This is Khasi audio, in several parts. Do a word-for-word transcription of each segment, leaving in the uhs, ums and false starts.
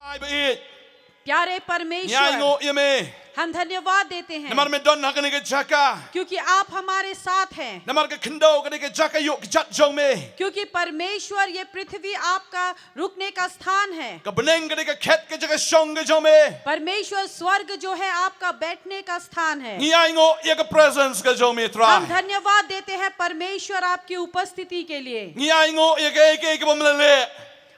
Ai ba ïeit. प्यारे परमेश्वर, Ngi ainguh ïa me. हम धन्यवाद देते हैं, Namar me don ha kane ka jaka. क्योंकि आप हमारे साथ हैं। Namar ka khyndew kane ka jaka ïoh kjat jong me. क्योंकि परमेश्वर, ये पृथ्वी आपका रुकने का स्थान है। Ka bneng kane ka khet ka jaka shong ka jong me. परमेश्वर, स्वर्ग जो है आपका बैठने का स्थान है। Ngi ainguh ïa ka presence ka jong me Trai. हम धन्यवाद देते हैं परमेश्वर आपकी उपस्थिति के लिए। Ngi ainguh ïa kaei kaei kaba me la leh.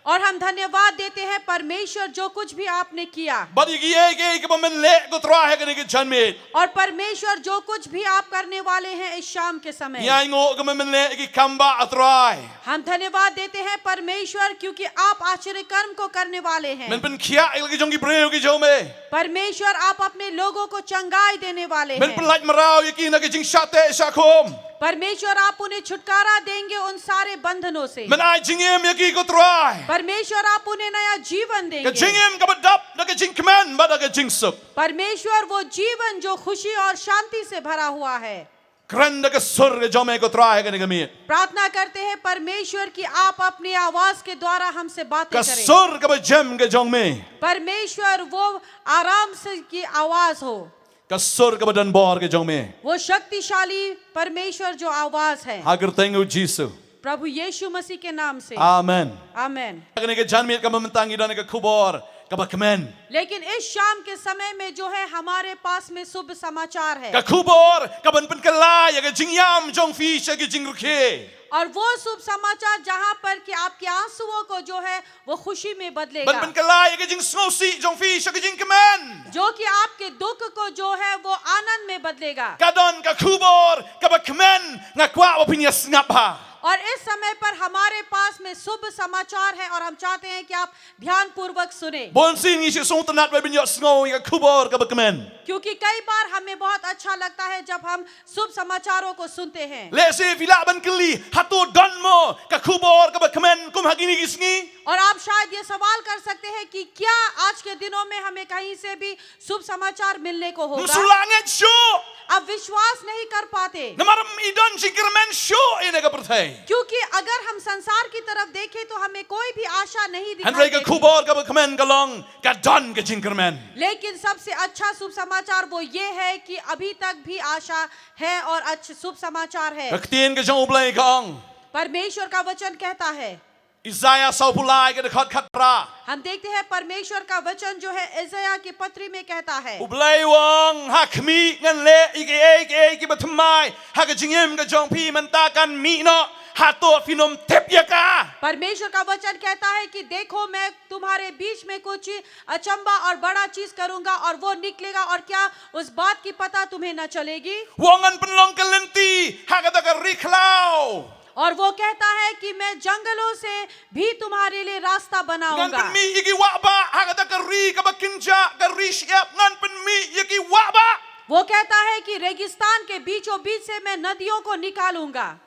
और हम धन्यवाद देते हैं परमेश्वर जो कुछ भी आपने किया। Bad ïa kaei kaei kaba men leh ko Trai ha kane ka janmiet. और परमेश्वर जो कुछ भी आप करने वाले हैं इस शाम के समय। Ngi ainguh kaba men leh ïa ki kam bah Trai. हम धन्यवाद देते हैं परमेश्वर क्योंकि आप आश्चर्य कर्म को करने वाले हैं। Men pynkhiah ïa la ki jong ki briew ki jong me. परमेश्वर आप अपने लोगों को चंगाई देने वाले हैं। Men pynlait mraw ïa ki na ka jingshah teh shah khum. परमेश्वर आप उन्हें छुटकारा देंगे उन सारे बंधनों से। Men ai jingim ïa ki ko Trai. परमेश्वर आप उन्हें नया जीवन देंगे। Ka jingim kaba dap da ka jingkmen bad da ka jingsuk. परमेश्वर वो जीवन जो खुशी और शांति से भरा हुआ है। Kren da ka sur ka jong me ko Trai ha kane ka miet. प्रार्थना करते हैं परमेश्वर कि आप अपनी आवाज के द्वारा हमसे बातें Ka करें। Sur kaba jem ka jong me. परमेश्वर वो आराम से की आवाज हो। Ka sur kaba donbor ka jong me. वो शक्तिशाली परमेश्वर जो आवाज है। Ha ka kyrteng u Jisu. प्रभु यीशु मसीह के नाम से। Amen. आमेन। Ha kane ka janmiet kaba mynta ngi don ka khubor kaba kmen. लेकिन इस शाम के समय में जो है हमारे पास में शुभ समाचार है। Ka khubor kaban pynkylla ïa ka jingïam jong phi sha ka jingrkhie. और वो शुभ समाचार जहाँ पर कि आपके आंसुओं को जो है वो खुशी में बदलेगा। Ban pynkylla ïa ka jingsngewsih jong phi sha ka jingkmen. जो कि आपके दुख को जो है वो आनंद में बदलेगा। Ka don ka khubor kaba kmen, nga kwah ba phin ïa sngap ha. और इस समय पर हमारे पास में शुभ समाचार है और हम चाहते हैं कि आप ध्यानपूर्वक सुने। Bun sien ngi sngewtynnat ba phin ïa sngew ïa ka khubor kaba kmen. क्योंकि कई बार हमें बहुत अच्छा लगता है जब हम शुभ समाचारों को सुनते हैं। Lehse phi lah ban kylli, hato don mo ka khubor kaba kmen kum ha kine ki sngi? और आप शायद ये सवाल कर सकते हैं कि क्या आज के दिनों में हमें कहीं से भी शुभ समाचार मिलने को होगा? Ym shu lah ngeit shuh. आप विश्वास नहीं कर पाते। Namar ym don jingkyrmen shuh ïa kane ka pyrthei. क्योंकि अगर हम संसार की तरफ देखें तो हमें कोई भी आशा नहीं दिखाई देती। Hynrei ka khubor kaba kmen ka long ka don ka jingkyrmen. लेकिन सबसे अच्छा शुभ समाचार वो ये है कि अभी तक भी आशा है और अच्छा शुभ समाचार है। Ka ktien ka jong U Blei ka ong. परमेश्वर का वचन कहता है। Isaiah sawphew lai ka dkhot khatphra. हम देखते हैं परमेश्वर का वचन जो है इसायाह की पत्री में कहता है। U Blei u ong, ha khmih ngan leh ïa kiei kiei kiba thymmai ha ka jingim ka jong phi, mynta kan mih noh, hato phin ym tip ïa ka? परमेश्वर का वचन कहता है कि देखो मैं तुम्हारे बीच में कुछ अचंबा और बड़ा चीज करूंगा और वो निकलेगा और क्या उस बात की पता तुम्हें न चलेगी? U ong ngan pynlong ka lynti ha kata ka ri khlaw. और वो कहता है कि मैं जंगलों से भी तुम्हारे लिए रास्ता बनाऊंगा। Ngan pynmih ïa ki wah bah ha kata ka ri kaba kynjah, ka ri shyiap, ngan pynmih ïa ki wah bah. वो कहता है कि रेगिस्तान के बीचों बीच से मैं नदियों को निकालूंगा।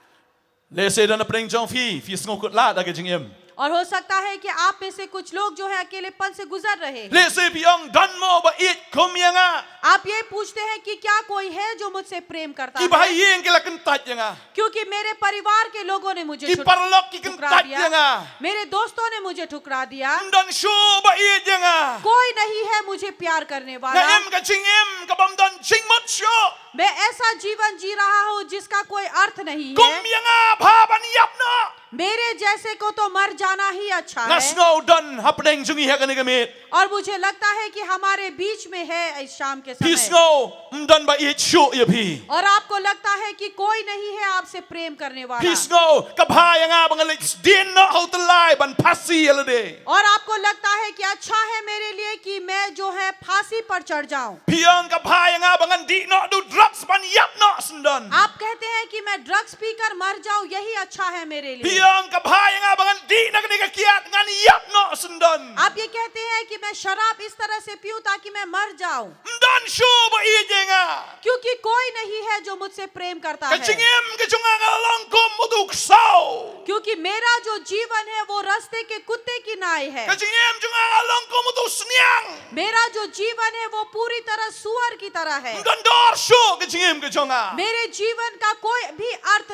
Lehse don hapdeng jong phi, phi sngewkhuslai da ka jingim. और हो सकता है कि आप में से कुछ लोग जो है अकेलेपन से गुजर रहे हैं। Lehse phi ong don mo ba ïeit kum ïa nga. आप ये पूछते हैं कि क्या कोई है जो मुझसे प्रेम करता है? Ki bahaïing ki la kyntait ïa nga. क्योंकि मेरे परिवार के लोगों ने मुझे ठुक-, ठुकरा दिया। Ki paralok ki kyntait ïa nga. मेरे दोस्तों ने मुझे ठुकरा दिया। Ym don shuh ba ïeit ïa nga. कोई नहीं है मुझे प्यार करने वाला। Nga im ka jingim kaba ym don jingmut shuh. मैं ऐसा जीवन जी रहा हूँ जिसका कोई अर्थ नहीं है। Kum ïa nga bha ban ïap noh. मेरे जैसे को तो मर जाना ही अच्छा है। Nga sngew don hapdeng jong ngi ha kane ka miet. और मुझे लगता है कि हमारे बीच में है इस शाम के समय। Phi sngew ym don ba ïeit shuh ïa phi. और आपको लगता है कि कोई नहीं है आपसे प्रेम करने वाला। Phi sngew ka bha ïa nga ba ngan leit sdien noh ha u tyllai ban phasi ïa lade. और आपको लगता है कि अच्छा है मेरे लिए कि मैं जो है फांसी पर चढ़ जाऊं। Phi ong ka bha ïa nga ba ngan dih noh da u drugs ban ïap noh syndon. आप कहते हैं कि मैं ड्रग्स पीकर मर जाऊं, यही अच्छा है मेरे लिए। Phi ong ka bha ïa nga ba ngan dih na kane ka kiad ngan ïap noh syndon. आप ये कहते हैं कि मैं शराब इस तरह से पीऊं ताकि मैं मर जाऊं। Ym don shuh ba ïeit ïa nga. क्योंकि कोई नहीं है जो मुझसे प्रेम करता है। Ka jingim ka jong nga ka la long kum uto u ksaw. क्योंकि मेरा जो जीवन है वो रास्ते के कुत्ते की नाई है। Ka jingim jong nga ka la long kum uto u sniang. मेरा जो जीवन है वो पूरी तरह सुअर की तरह है। Ym don dor shuh ka jingim ka jong nga. मेरे जीवन का कोई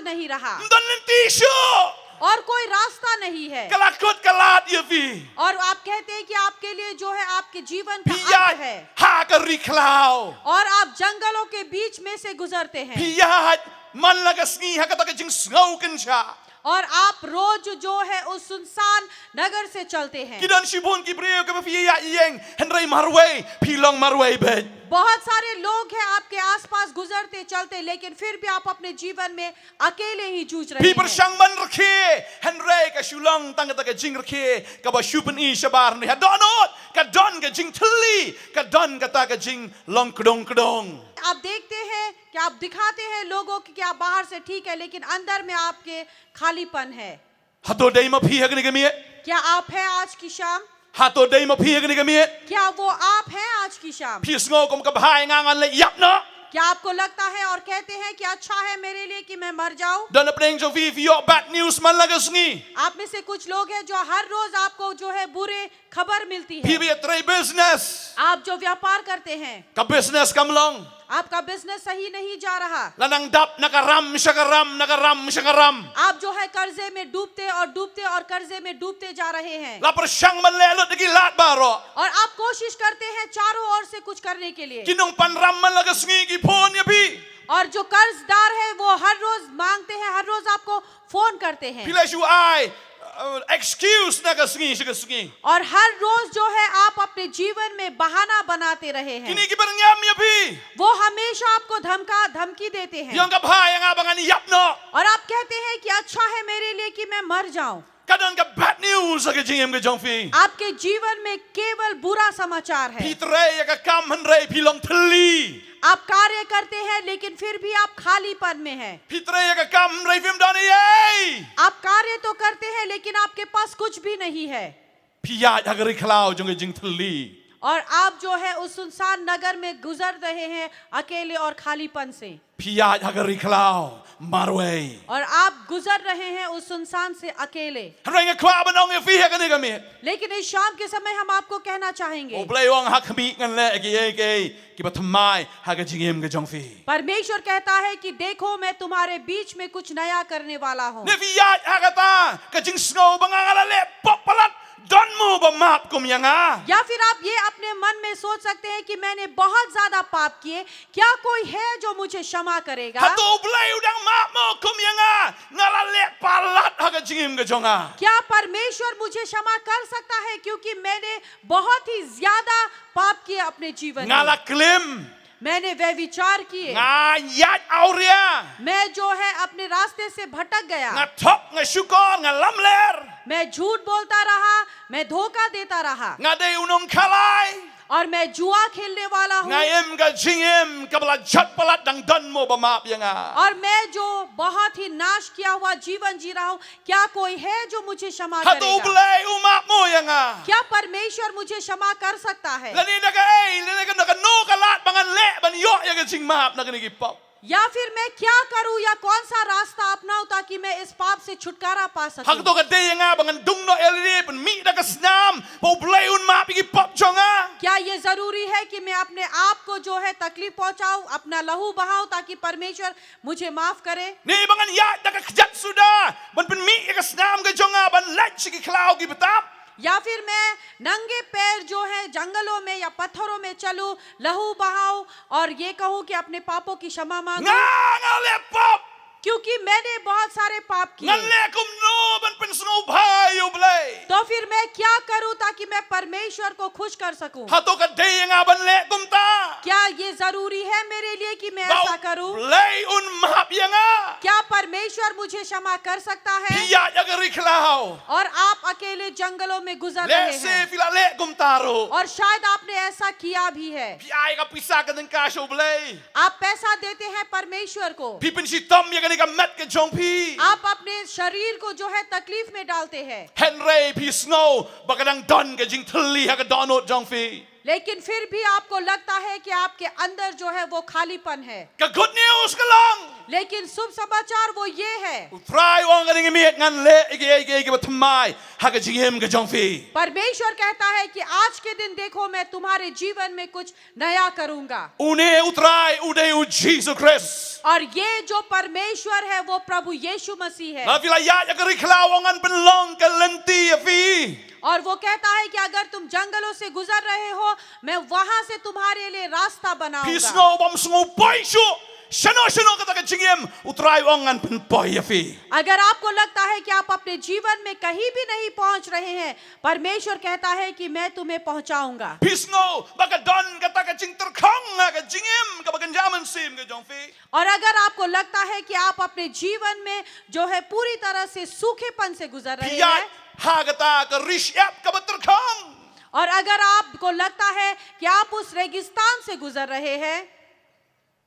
नहीं रहा। Ym don lynti shuh. और कोई रास्ता नहीं है। Ka la kut ka lad ïa phi. और आप कहते हैं कि आपके लिए जो है, आपके जीवन का अंत है। Phi ïaid ha ka ri khlaw. और आप जंगलों के बीच में से गुजरते हैं। Phi ïaid man la ka sngi ha kata ka jingsngew kynjah. और आप रोज जो है उस सुनसान नगर से चलते हैं। Ki don shibun ki briew kiba phi ïaid ïeng, hynrei marwei phi long marwei beit. बहुत सारे लोग हैं आपके आसपास गुजरते चलते, लेकिन फिर भी आप अपने जीवन में अकेले ही जूझ रहे हैं। Phi pyrshang ban rkhie, hynrei ka shu long tang kata ka jingrkhie kaba shu pyni shabar. Hynrei ha dohnud ka don ka jingthylli, ka don kata ka jinglong kdong kdong. आप देखते हैं कि आप दिखाते हैं लोगों को कि आप बाहर से ठीक है, लेकिन अंदर में आपके खालीपन है। Hato dei ma phi ha kane ka miet? क्या आप हैं आज की शाम? Hato dei ma phi ha kane ka miet? क्या वो आप हैं आज की शाम? Phi sngew kum ka bha ïa nga ngan leit ïap noh? क्या आपको लगता है और कहते हैं कि अच्छा है मेरे लिए कि मैं मर जाऊं? Don hapdeng jong phi, phi ïoh bad news man la ka sngi. आप में से कुछ लोग हैं जो हर रोज आपको जो है बुरे खबर मिलती है। Phi ba ïatrei business. आप जो व्यापार करते हैं, ka business kam long. आपका बिजनेस सही नहीं जा रहा। La nang dap na ka ram sha ka ram, na ka ram sha ka ram. आप जो है कर्जे में डूबते और डूबते और कर्जे में डूबते जा रहे हैं। La pyrshang ban leh lut da ki lad baroh. और आप कोशिश करते हैं चारों ओर से कुछ करने के लिए। Ki nongpanram man la ka sngi ki phone ïa phi. और जो कर्जदार है वो हर रोज मांगते हैं, हर रोज आपको फोन करते हैं। Phi la shu ai, uh, excuse na ka sngi sha ka sngi. और हर रोज जो है आप अपने जीवन में बहाना बनाते रहे हैं। Kine ki pyrshang ïa phi. वो हमेशा आपको धमका धमकी देते हैं। Ïong ka bha ïa nga ba ngan ïap noh. और आप कहते हैं कि अच्छा है मेरे लिए कि मैं मर जाऊं। Ka don ka bad news ha ka jingim ka jong phi. आपके जीवन में केवल बुरा समाचार है। Phi trei ïa ka kam hynrei phi long thylli. आप कार्य करते हैं, लेकिन फिर भी आप खालीपन में हैं। Phi trei ïa ka kam hynrei phim don ei ei. आप कार्य तो करते हैं, लेकिन आपके पास कुछ भी नहीं है। Phi ïaid ha ka ri khlaw jong ka jingthylli. और आप जो है उस सुनसान नगर में गुजर रहे हैं अकेले और खालीपन से। Phi ïaid ha ka ri khlaw marwei. और आप गुजर रहे हैं उस सुनसान से अकेले। Hynrei nga kwah ban ong ïa phi ha kane ka miet. लेकिन इस शाम के समय हम आपको कहना चाहेंगे, U Blei u ong ha khmih ngan leh kiei kiei kiba thymmai ha ka jingim ka jong phi. परमेश्वर कहता है कि देखो, मैं तुम्हारे बीच में कुछ नया करने वाला हूँ। Ne phi ïaid ha kata ka jingsngew ba nga nga la leh pop palat, don mo ba map kum ïa nga. या फिर आप ये अपने मन में सोच सकते हैं कि मैंने बहुत ज्यादा पाप किए, क्या कोई है जो मुझे क्षमा करेगा? Hato U Blei u dang map mo kum ïa nga, nga la leh palat ha ka jingim ka jong nga? क्या परमेश्वर मुझे क्षमा कर सकता है, क्योंकि मैंने बहुत ही ज्यादा पाप किए अपने जीवन में। Nga la klim. मैंने व्यभिचार किए। Nga ïaid awria. मैं जो है अपने रास्ते से भटक गया। Nga thok, nga shukor, nga lamler. मैं झूठ बोलता रहा, मैं धोखा देता रहा। Nga dei u nongkhalai. और मैं जुआ खेलने वाला हूँ। Nga im ka jingim kaba la jot palat, dang don mo ba map ïa nga? और मैं जो बहुत ही नाश किया हुआ जीवन जी रहा हूँ, क्या कोई है जो मुझे क्षमा करेगा? Hato U Blei u map mo ïa nga? क्या परमेश्वर मुझे क्षमा कर सकता है? Lane da kaei, lane da kano ka lad ba ngan leh ban ïoh ïa ka jingmap na kine ki pop? या फिर मैं क्या करूं या कौन सा रास्ता अपनाऊं ताकि मैं इस पाप से छुटकारा पा सकूं? Hato ka dei ïa nga ba ngan dung noh ïa lade, pynmih da ka snam ba U Blei un map ïa ki pop jong nga? क्या ये जरूरी है कि मैं अपने आप को जो है तकलीफ पहुंचाऊं, अपना लहू बहाऊं ताकि परमेश्वर मुझे माफ करे? Ne ba ngan ïaid da ka kjat suda ban pynmih ïa ka snam ka jong nga ban leit sha ki khlaw ki btap? या फिर मैं नंगे पैर जो है जंगलों में या पत्थरों में चलूं, लहू बहाऊं और ये कहूं कि अपने पापों की क्षमा मांगूं? Nga, nga leh pop. क्योंकि मैंने बहुत सारे पाप किए। Ngan leh kumno ban pynsngewbha ïa U Blei? तो फिर मैं क्या करूं ताकि मैं परमेश्वर को खुश कर सकूं? Hato ka dei ïa nga ban leh kumta? क्या ये जरूरी है मेरे लिए कि मैं ऐसा करूं? Ba U Blei un map ïa nga? क्या परमेश्वर मुझे क्षमा कर सकता है? Phi ïaid ha ka ri khlaw. और आप अकेले जंगलों में गुजर रहे हैं। Lehse phi la leh kumta ruh. और शायद आपने ऐसा किया भी है। Phi ai ka pisa ka tyngka sha U Blei. आप पैसा देते हैं परमेश्वर को। Phi pynshitom ïa kane ka met ka jong phi. आप अपने शरीर को जो है तकलीफ में डालते हैं। Hynrei phi sngew ba ka dang don ka jingthylli ha ka dohnud jong phi. लेकिन फिर भी आपको लगता है कि आपके अंदर जो है वो खालीपन है। Ka good news ka long. लेकिन शुभ समाचार वो ये है। U Trai u ong ha kane ka miet, ngan leh ïa kiei kiei kiba thymmai ha ka jingim ka jong phi. परमेश्वर कहता है कि आज के दिन देखो, मैं तुम्हारे जीवन में कुछ नया करूंगा। Une u Trai u dei u Jisu Khrist. और ये जो परमेश्वर है, वो प्रभु यीशु मसीह है। Lada phi la ïaid ïa ka ri khlaw, u ong ngan pynlong ka lynti ïa phi. और वो कहता है कि अगर तुम जंगलों से गुजर रहे हो, मैं वहां से तुम्हारे लिए रास्ता Phi बनाऊंगा। sngew bym sngew poi shuh shano shano kata ka jingim, u Trai u ong ngan pynpoi ïa phi. अगर आपको लगता है कि आप अपने जीवन में कहीं भी नहीं पहुंच रहे हैं, परमेश्वर कहता है कि मैं तुम्हें पहुंचाऊंगा। Phi sngew ba ka don kata ka jingtyrkhong ha ka jingim kaba kynja mynsiem ka jong phi. और अगर आपको लगता है कि आप अपने जीवन में जो है पूरी तरह से सूखेपन से गुजर रहे Phi ïaid हैं, ha kata ka ri shyiap kaba tyrkhong. और अगर आपको लगता है कि आप उस रेगिस्तान से गुजर रहे हैं,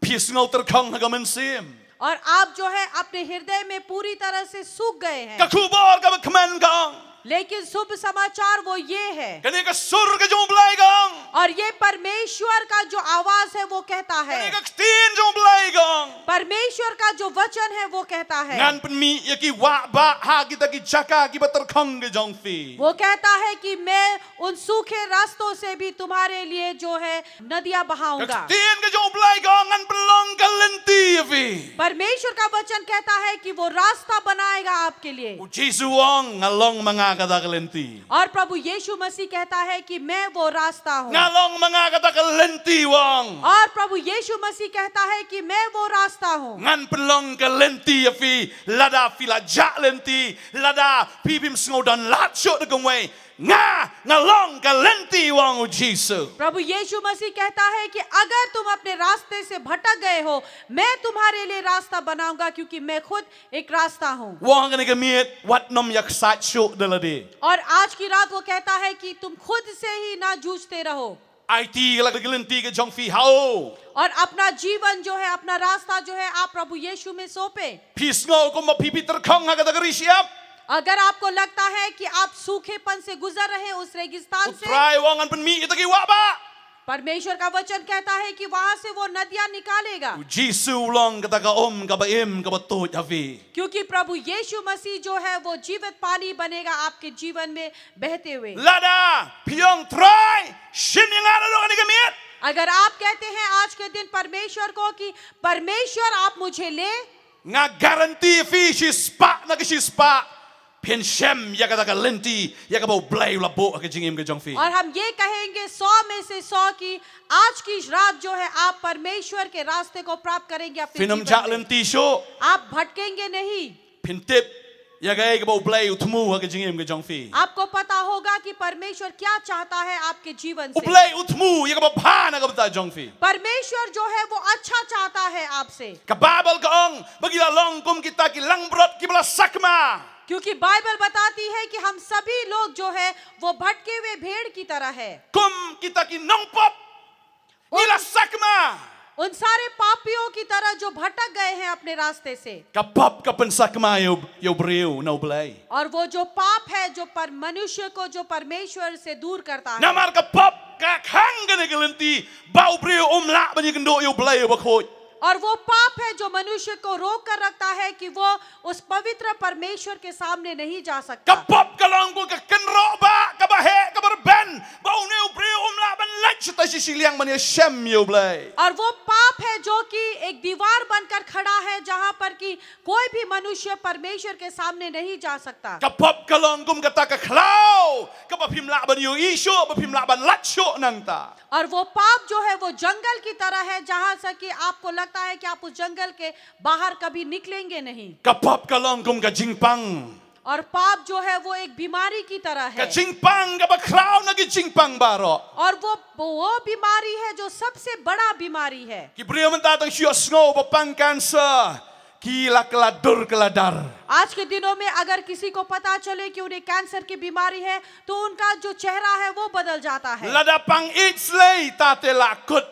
Phi sngew tyrkhong ha ka mynsiem. और आप जो है अपने हृदय में पूरी तरह से सूख गए हैं, Ka khubor kaba kmen ka ong. लेकिन शुभ समाचार वो ये है, Kane ka sur ka jong u Blei ka ong. और ये परमेश्वर का जो आवाज है वो कहता Kane है, ka ktien jong u Blei ka ong. परमेश्वर का जो वचन है वो कहता है, Ngan pynmih ïa ki wah bah ha kita ki jaka kiba tyrkhong ka jong phi. वो कहता है कि मैं उन सूखे रास्तों से भी तुम्हारे लिए जो है नदियां Ka बहाऊंगा। ktien ka jong u Blei ka ong ngan pynlong ka lynti ïa phi. परमेश्वर का वचन कहता है कि वो रास्ता बनाएगा आपके लिए। U Jisu u ong nga long ma nga kata ka lynti. और प्रभु यीशु मसीह कहता है कि मैं वो रास्ता हूँ। Nga long ma nga kata ka lynti u ong. और प्रभु यीशु मसीह कहता है कि मैं वो रास्ता हूँ। Ngan pynlong ka lynti ïa phi, lada phi la jah lynti, lada phi phim sngew don lad shuh da kumwei. Nga, nga long ka lynti u ong u Jisu. प्रभु यीशु मसीह कहता है कि अगर तुम अपने रास्ते से भटक गए हो, मैं तुम्हारे लिए रास्ता बनाऊंगा, क्योंकि मैं खुद एक रास्ता हूँ। U ong ha kane ka miet wat nym ïa ksat shuh da lade. और आज की रात वो कहता है कि तुम खुद से ही ना जूझते रहो। Aiti ïa la ka lynti ka jong phi ha u. और अपना जीवन जो है, अपना रास्ता जो है, आप प्रभु यीशु में सौंपे। Phi sngew kumba phi phi tyrkhong ha kata ka ri shyiap. अगर आपको लगता है कि आप सूखेपन से गुजर रहे हैं उस रेगिस्तान U से, Trai u ong ngan pynmih ïa kita ki wah bah. परमेश्वर का वचन कहता है कि वहां से वो नदियां निकालेगा। U Jisu u long kata ka um kaba im kaba tuid ha phi. क्योंकि प्रभु यीशु मसीह जो है, वो जीवित पानी बनेगा आपके जीवन में बहते हुए। Lada phi ong Trai, shim ïa nga naduh kane ka miet. अगर आप कहते हैं आज के दिन परमेश्वर को कि परमेश्वर, आप मुझे ले, Nga guarantee ïa phi shispah na ka shispah, phin shem ïa kata ka lynti ïa kaba u Blei u la buh ha ka jingim ka jong phi. और हम ये कहेंगे सौ में से सौ कि आज की रात जो है, आप परमेश्वर के रास्ते को प्राप्त करेंगे अपने Phin nym जीवन jah में। lynti shuh. आप भटकेंगे नहीं। Phin tip ïa kaei kaba u Blei u thmu ha ka jingim ka jong phi. आपको पता होगा कि परमेश्वर क्या चाहता है आपके जीवन U से। Blei u thmu ïa kaba bha na ka bynta jong phi. परमेश्वर जो है, वो अच्छा चाहता है आपसे। Ka Baibl ka ong ba ngi la long kum kita ki langbrot kiba la sakma. क्योंकि बाइबल बताती है कि हम सभी लोग जो है, वो भटके हुए भेड़ की तरह है। Kum kita ki nongpop ngi la sakma. उन सारे पापियों की तरह जो भटक गए हैं अपने रास्ते से। Ka pop ka pynsakma ïa u, ïa u briew na u Blei. और वो जो पाप है, जो पर मनुष्य को जो परमेश्वर से दूर करता है। Namar ka pop ka khang kane ka lynti ba u briew um lah ban ïakynduh ïa u Blei uba khuid. और वो पाप है जो मनुष्य को रोक कर रखता है कि वो उस पवित्र परमेश्वर के सामने नहीं जा Ka सकता। pop ka long kum ka kynroh ba kaba heh kaba rben ba une u briew um lah ban leit sha ta shi shiliang ban ïashem ïa u Blei. और वो पाप है जो कि एक दीवार बनकर खड़ा है, जहां पर कि कोई भी मनुष्य परमेश्वर के सामने नहीं जा सकता। Ka pop ka long kum kata ka khlaw kaba phim lah ban ïohi shuh, ba phim lah ban lait shuh nangta. और वो पाप जो है, वो जंगल की तरह है, जहां से कि आपको लगता है कि आप उस जंगल के बाहर कभी निकलेंगे नहीं। Ka pop ka long kum ka jingpang. और पाप जो है, वो एक बीमारी की तरह Ka है। jingpang kaba khraw na ki jingpang baroh. और वो वो बीमारी है जो सबसे बड़ा बीमारी है। Ki briew mynta tang shu ïohsngew ba pang cancer ki la kylla dur kylla dar. आज के दिनों में अगर किसी को पता चले कि उन्हें कैंसर की बीमारी है, तो उनका जो चेहरा है, वो बदल जाता है। Lada pang AIDS lei, ta te la kut.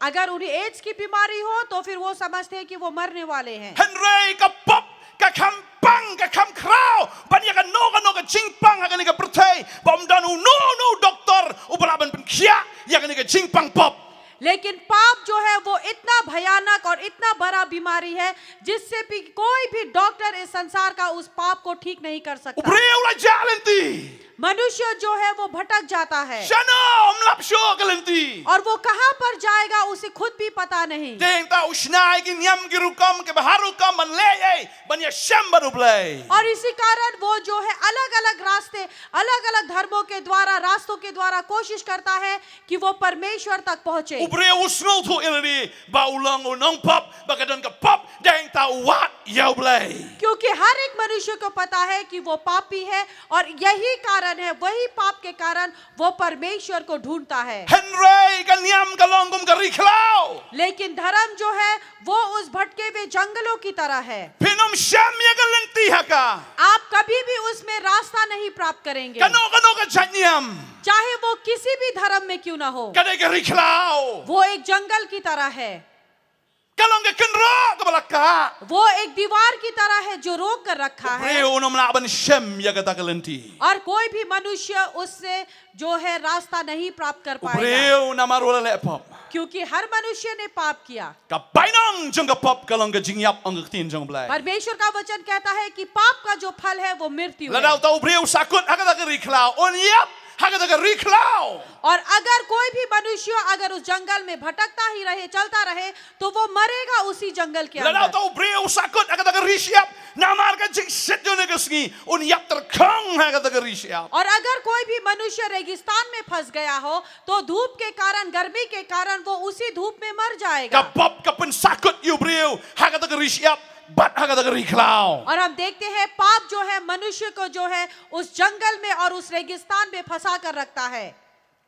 अगर उन्हें एड्स की बीमारी हो, तो फिर वो समझते हैं कि वो मरने वाले हैं। Hynrei ka pop ka kham pang, ka kham khraw ban ïa kano kano ka jingpang ha kane ka pyrthei, ba ym don uno uno u doktor uba lah ban pynkhiah ïa kane ka jingpang pop. लेकिन पाप जो है, वो इतना भयानक और इतना बड़ा बीमारी है, जिससे भी कोई भी डॉक्टर इस संसार का उस पाप को ठीक नहीं कर सकता। U briew u la jah lynti. मनुष्य जो है, वो भटक जाता है। Shano ym lap shuh ka lynti. और वो कहाँ पर जाएगा, उसे खुद भी पता नहीं। Teng tang u shna ïa ki niam ki rukom kiba har rukom ban leh ei ban ïashem bad U Blei. और इसी कारण वो जो है, अलग-अलग रास्ते, अलग-अलग धर्मों के द्वारा, रास्तों के द्वारा कोशिश करता है कि वो परमेश्वर तक पहुंचे। U briew u sngewthuh ïa lade ba u long u nongpop, ba ka don ka pop, teng tang u wad ïa U Blei. क्योंकि हर एक मनुष्य को पता है कि वो पापी है, और यही कारण है, वही पाप के कारण वो परमेश्वर को ढूंढता है। Hynrei ka niam ka long kum ka ri khlaw. लेकिन धर्म जो है, वो उस भटके हुए जंगलों की तरह है। Phin ym shem ïa ka lynti ha ka. आप कभी भी उसमें रास्ता नहीं प्राप्त करेंगे। Kano kano ka jait niam. चाहे वो किसी भी धर्म में क्यों ना हो। Ka dei ka ri khlaw. वो एक जंगल की तरह है। Ka long ka kynroh kaba la kah. वो एक दीवार की तरह है जो रोक कर रखा है। U briew un ym lah ban shem ïa kata ka lynti. और कोई भी मनुष्य उससे जो है रास्ता नहीं प्राप्त कर पाएगा। U briew namar u la leh pop. क्योंकि हर मनुष्य ने पाप किया। Ka bainong jong ka pop ka long ka jingïap, ong ka ktien jong U Blei. परमेश्वर का वचन कहता है कि पाप का जो फल है वो मृत्यु है। Lada uta u briew u sahkut ha kata ka ri khlaw, un ïap ha kata ka ri khlaw. और अगर कोई भी मनुष्य अगर उस जंगल में भटकता ही रहे, चलता रहे, तो वो मरेगा उसी जंगल के अंदर। Lada uta u briew u sahkut ha kata ka ri shyiap, namar ka jingshit jong kane ka sngi, un ïap tyrkhong ha kata ka ri shyiap. और अगर कोई भी मनुष्य रेगिस्तान में फंस गया हो, तो धूप के कारण, गर्मी के कारण वो उसी धूप में मर जाएगा। Ka pop ka pynsahkut ïa u briew ha kata ka ri shyiap bad ha kata ka ri khlaw. और हम देखते हैं, पाप जो है, मनुष्य को जो है, उस जंगल में और उस रेगिस्तान में फंसा कर रखता है।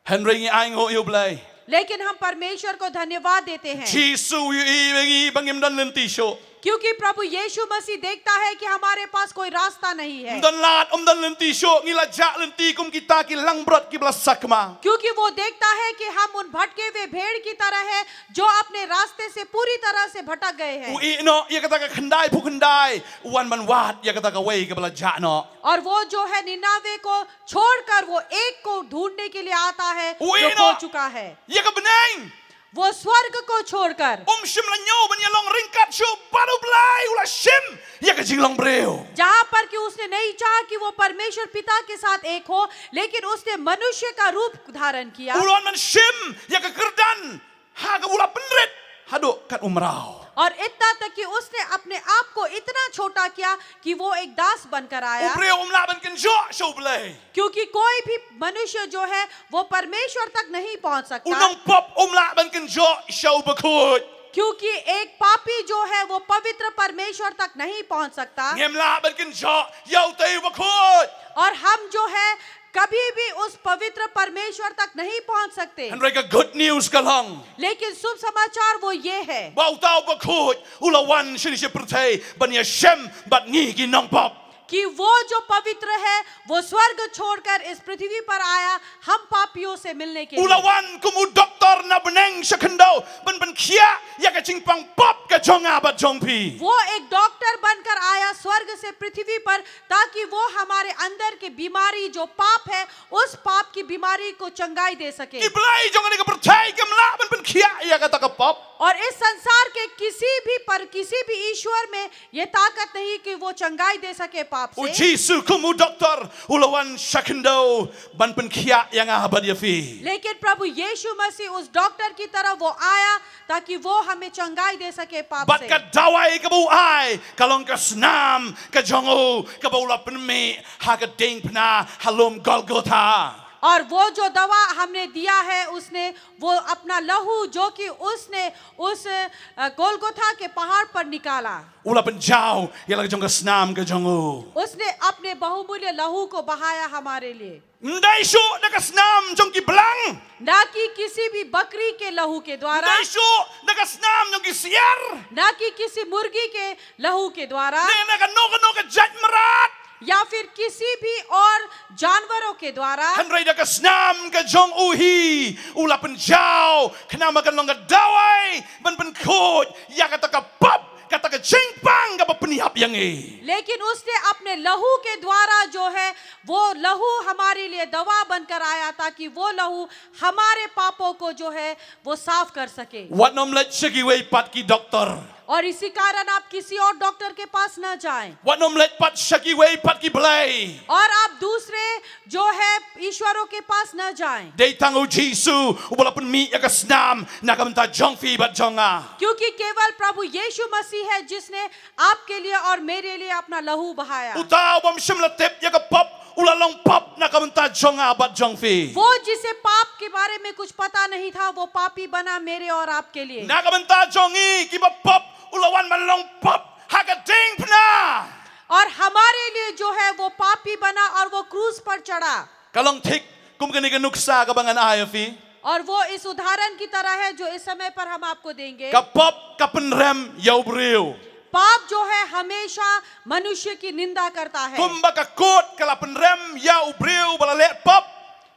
Hynrei ngi ainguh ïa U Blei. लेकिन हम परमेश्वर को धन्यवाद देते हैं। Jisu u ïohi ïa ngi ba ngim don lynti shuh. क्योंकि प्रभु यीशु मसीह देखता है कि हमारे पास कोई रास्ता नहीं है। Ym don lad, ym don lynti shuh, ngi la jah lynti kum kita ki langbrot kiba la sakma. क्योंकि वो देखता है कि हम उन भटके हुए भेड़ की तरह है, जो अपने रास्ते से पूरी तरह से भटक गए हैं। U ïeh noh ïa kata ka khyndai phew khyndai, u wan ban wad ïa kata kawei kaba la jah noh. और वो जो है निन्यानवे को छोड़कर वो एक को ढूंढने के लिए आता है, जो खो चुका है। U ïeh noh ïa ka bneng. वो स्वर्ग को छोड़कर। Um shym la ñiew ban ïalong ryngkat shuh bad U Blei, u la shim ïa ka jinglong briew. जहाँ पर कि उसने नहीं चाहा कि वो परमेश्वर पिता के साथ एक हो, लेकिन उसने मनुष्य का रूप धारण किया। U la wan ban shim ïa ka kyrdan ha kaba u la pynrit haduh kat u mraw. और इतना तक कि उसने अपने आप को इतना छोटा किया कि वो एक दास बनकर आया। U briew um lah ban kynjoh sha U Blei. क्योंकि कोई भी मनुष्य जो है, वो परमेश्वर तक नहीं पहुंच सकता। U nongpop um lah ban kynjoh sha U Bakhuid. क्योंकि एक पापी जो है, वो पवित्र परमेश्वर तक नहीं पहुंच सकता। Ngim lah ban kynjoh ïa utei U Bakhuid. और हम जो है, कभी भी उस पवित्र परमेश्वर तक नहीं पहुंच सकते। Hynrei ka good news ka long, लेकिन शुभ समाचार वो ये है, ba uta U Bakhuid u la wan shane sha pyrthei ban ïashem bad ngi ki nongpop. कि वो जो पवित्र है, वो स्वर्ग छोड़कर इस पृथ्वी पर आया, हम पापियों से मिलने के लिए। U la wan kum u doktor na bneng sha khyndew ban pynkhiah ïa ka jingpang pop ka jong nga bad jong phi. वो एक डॉक्टर बनकर आया स्वर्ग से पृथ्वी पर, ताकि वो हमारे अंदर की बीमारी, जो पाप है, उस पाप की बीमारी को चंगाई दे सके। Ki blei jong kane ka pyrthei kim lah ban pynkhiah ïa kata ka pop. और इस संसार के किसी भी पर, किसी भी ईश्वर में ये ताकत नहीं कि वो चंगाई दे सके पाप से। U Jisu kum u doktor u la wan sha khyndew ban pynkhiah ïa nga bad ïa phi. लेकिन प्रभु यीशु मसीह उस डॉक्टर की तरह वो आया, ताकि वो हमें चंगाई दे सके पाप से। Bad ka dawai kaba u ai ka long ka snam ka jong u kaba u la pynmih ha ka diengphna ha lum Golgotha. और वो जो दवा हमने दिया है, उसने, वो अपना लहू जो कि उसने उस, अ, गोलगोथा के पहाड़ पर निकाला। U la pynjaw ïa la ka jong ka snam ka jong u. उसने अपने बहुमूल्य लहू को बहाया हमारे लिए। Ym dei shuh da ka snam jong ki blang. ना कि किसी भी बकरी के लहू के द्वारा। Ym dei shuh da ka snam jong ki syiar. ना कि किसी मुर्गी के लहू के द्वारा। Ne na kano kano ka jait mrad. या फिर किसी भी और जानवरों के द्वारा। Hynrei da ka snam ka jong u hi u la pynjaw, khnang ba kan long ka dawai ban pynkhuid ïa kata ka pop, kata ka jingpang kaba pynïap ïa ngi. लेकिन उसने अपने लहू के द्वारा जो है, वो लहू हमारे लिए दवा बनकर आया, ताकि वो लहू हमारे पापों को जो है, वो साफ कर सके। Wat nym leit sha kiwei pat ki doktor. और इसी कारण आप किसी और डॉक्टर के पास न जाएं। Wat nym leit pat sha kiwei pat ki blei. और आप दूसरे जो है ईश्वरों के पास न जाएं। Dei tang u Jisu uba la pynmih ïa ka snam na ka bynta jong phi bad jong nga. क्योंकि केवल प्रभु यीशु मसीह है जिसने आपके लिए और मेरे लिए अपना लहू बहाया। Uta u bym shym la tip ïa ka pop u la long pop na ka bynta jong nga bad jong phi. वो जिसे पाप के बारे में कुछ पता नहीं था, वो पापी बना मेरे और आपके लिए। Na ka bynta jong ngi kiba pop u la wan ban long pop ha ka diengphna. और हमारे लिए जो है वो पापी बना और वो क्रूस पर चढ़ा। Ka long thik kum kane ka nuksa kaba ngan ai ïa phi. और वो इस उदाहरण की तरह है जो इस समय पर हम आपको देंगे। Ka pop ka pynrem ïa u briew. पाप जो है हमेशा मनुष्य की निंदा करता है। Kumba ka kot ka la pynrem ïa u briew ba la leh pop.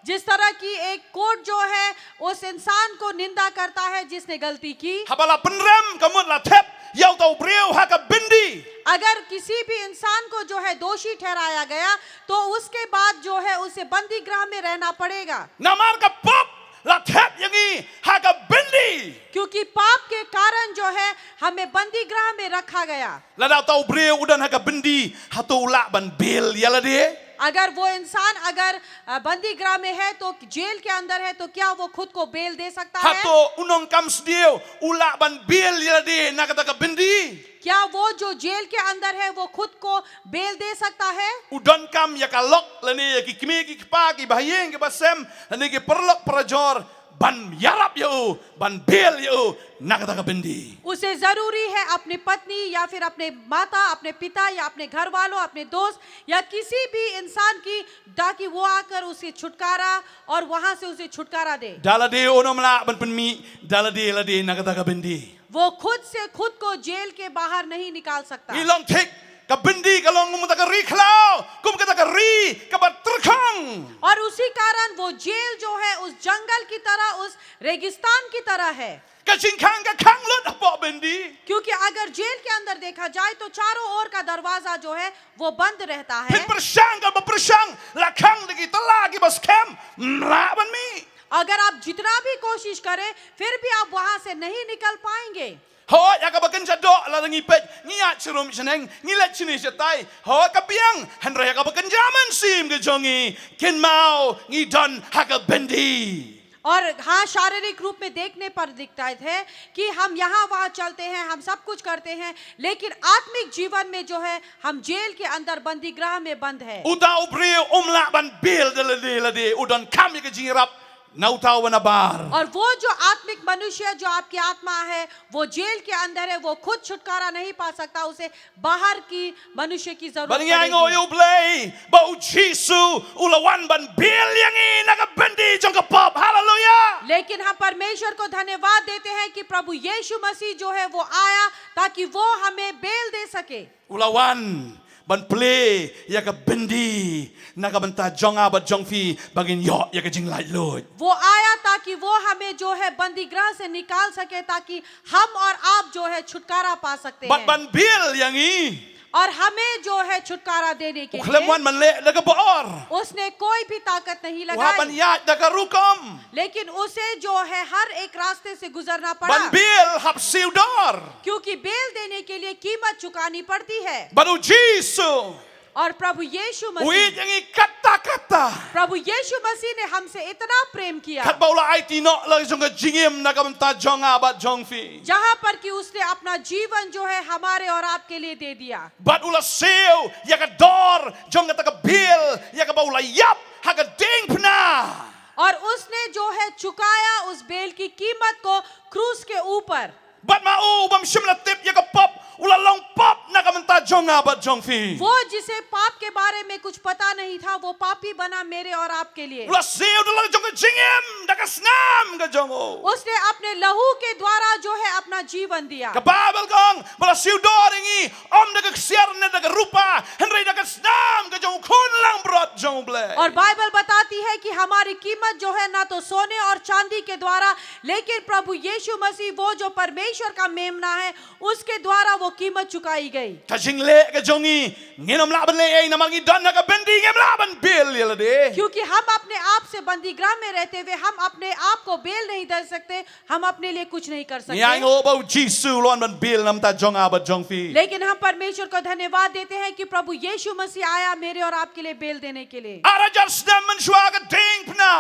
जिस तरह की एक कोट जो है उस इंसान को निंदा करता है जिसने गलती की। Haba la pynrem ka mut la thep ïa uta u briew ha ka byndi. अगर किसी भी इंसान को जो है दोषी ठहराया गया, तो उसके बाद जो है उसे बंदी गृह में रहना पड़ेगा। Namar ka pop la thep ïa ngi ha ka byndi. क्योंकि पाप के कारण जो है हमें बंदी गृह में रखा गया। Lada uta u briew u don ha ka byndi, hato u lah ban bail ïa lade? अगर वो इंसान अगर, अ, बंदी गृह में है, तो जेल के अंदर है, तो क्या वो खुद को बेल दे सकता है? Hato u nongkam sniew u lah ban bail ïa lade na kata ka byndi? क्या वो जो जेल के अंदर है, वो खुद को बेल दे सकता है? U donkam ïa ka lok lane ïa ki kmie ki kpa, ki bahaïing ki basem, lane ki paralok parajor, ban ïarap ïa u, ban bail ïa u na kata ka byndi. उसे जरूरी है अपनी पत्नी या फिर अपने माता, अपने पिता या अपने घर वालों, अपने दोस्त या किसी भी इंसान की, ताकि वो आकर उसे छुटकारा और वहां से उसे छुटकारा दे। Da lade un ym lah ban pynmih da lade lade na kata ka byndi. वो खुद से खुद को जेल के बाहर नहीं निकाल सकता। Ngi long thik, ka byndi ka long kum kata ka ri khlaw, kum kata ka ri kaba tyrkhong. और उसी कारण वो जेल जो है, उस जंगल की तरह, उस रेगिस्तान की तरह है। Ka jingkhang ka khang lut hapoh byndi. क्योंकि अगर जेल के अंदर देखा जाए, तो चारों ओर का दरवाजा जो है, वो बंद रहता है। Phin pyrshang kaba pyrshang, la khang da ki tylla kiba skhem, ym lah ban mih. अगर आप जितना भी कोशिश करें, फिर भी आप वहां से नहीं निकल पाएंगे। Hooid, ha kaba kynja doh, lada ngi peit, ngi ïaid sharum shaneng, ngi leit shane shatai. Hooid, ka biang, hynrei ha kaba kynja mynsiem ka jong ngi, kynmaw ngi don ha ka byndi. और हाँ, शारीरिक रूप में देखने पर दिखता है कि हम यहाँ वहाँ चलते हैं, हम सब कुछ करते हैं, लेकिन आत्मिक जीवन में जो है, हम जेल के अंदर बंदी गृह में बंद है। Uta u briew um lah ban bail da lade lade, u donkam ïa ka jingïarap na uta uba nabar. और वो जो आत्मिक मनुष्य, जो आपकी आत्मा है, वो जेल के अंदर है, वो खुद छुटकारा नहीं पा सकता, उसे बाहर की मनुष्य की जरूरत पड़ेगी। Bad ngi ainguh ïa U Blei ba U Jisu u la wan ban bail ïa ngi na ka byndi jong ka pop. Haleluia! लेकिन हम परमेश्वर को धन्यवाद देते हैं कि प्रभु यीशु मसीह जो है, वो आया ताकि वो हमें बेल दे सके। U la wan ban plie ïa ka byndi na ka bynta jong nga bad jong phi ba ngin ïoh ïa ka jinglaitluid. वो आया ताकि वो हमें जो है बंदी गृह से निकाल सके, ताकि हम और आप जो है छुटकारा पा सकते हैं। Bad ban bail ïa ngi. और हमें जो है छुटकारा देने के लिए. U khlem wan ban leh da ka bor. उसने कोई भी ताकत नहीं लगाई. U hap ban ïaid da ka rukom. लेकिन उसे जो है हर एक रास्ते से गुजरना पड़ा. Ban bail hap siew dor. क्योंकि बेल देने के लिए कीमत चुकानी पड़ती है. Bad U Jisu. और प्रभु यीशु मसीह. U ïeit ïa ngi katta katta. प्रभु यीशु मसीह ने हमसे इतना प्रेम किया. Katba u la aiti noh la jong ka jingim na ka bynta jong nga bad jong phi. जहाँ पर कि उसने अपना जीवन जो है हमारे और आपके लिए दे दिया. Bad u la siew ïa ka dor jong kata ka bail ïa kaba u la ïap ha ka diengphna. और उसने जो है चुकाया उस बेल की कीमत को क्रूस के ऊपर. Bad ma u, u bym shym la tip ïa ka pop, u la long pop na ka bynta jong nga bad jong phi. वो जिसे पाप के बारे में कुछ पता नहीं था, वो पापी बना मेरे और आपके लिए. U la siew da la jong ka jingim da ka snam ka jong u. उसने अपने लहू के द्वारा जो है अपना जीवन दिया. Ka Baibl ka ong ba la siew dor ïa ngi, ym da ka ksiar ne da ka rupa, hynrei da ka snam ka jong u Khun langbrot jong U Blei. और बाइबल बताती है कि हमारी कीमत जो है ना तो सोने और चांदी के द्वारा, लेकिन प्रभु यीशु मसीह, वो जो परमेश्वर का मेमना है, उसके द्वारा वो कीमत चुकाई गई। Ka jingleh ka jong ngi, ngim lah ban leh ei namar ngi don ha ka byndi, ngim lah ban bail ïa lade. क्योंकि हम अपने आप से बंदीगृह में रहते हुए हम अपने आप को बेल नहीं दे सकते, हम अपने लिए कुछ नहीं कर सकते। Ngi ainguh ba u Jisu u la wan ban bail na ka bynta jong nga bad jong phi. लेकिन हम परमेश्वर को धन्यवाद देते हैं कि प्रभु यीशु मसीह आया मेरे और आपके लिए बेल देने के लिए। Ar hajar snem mynshuwa ka diengphna,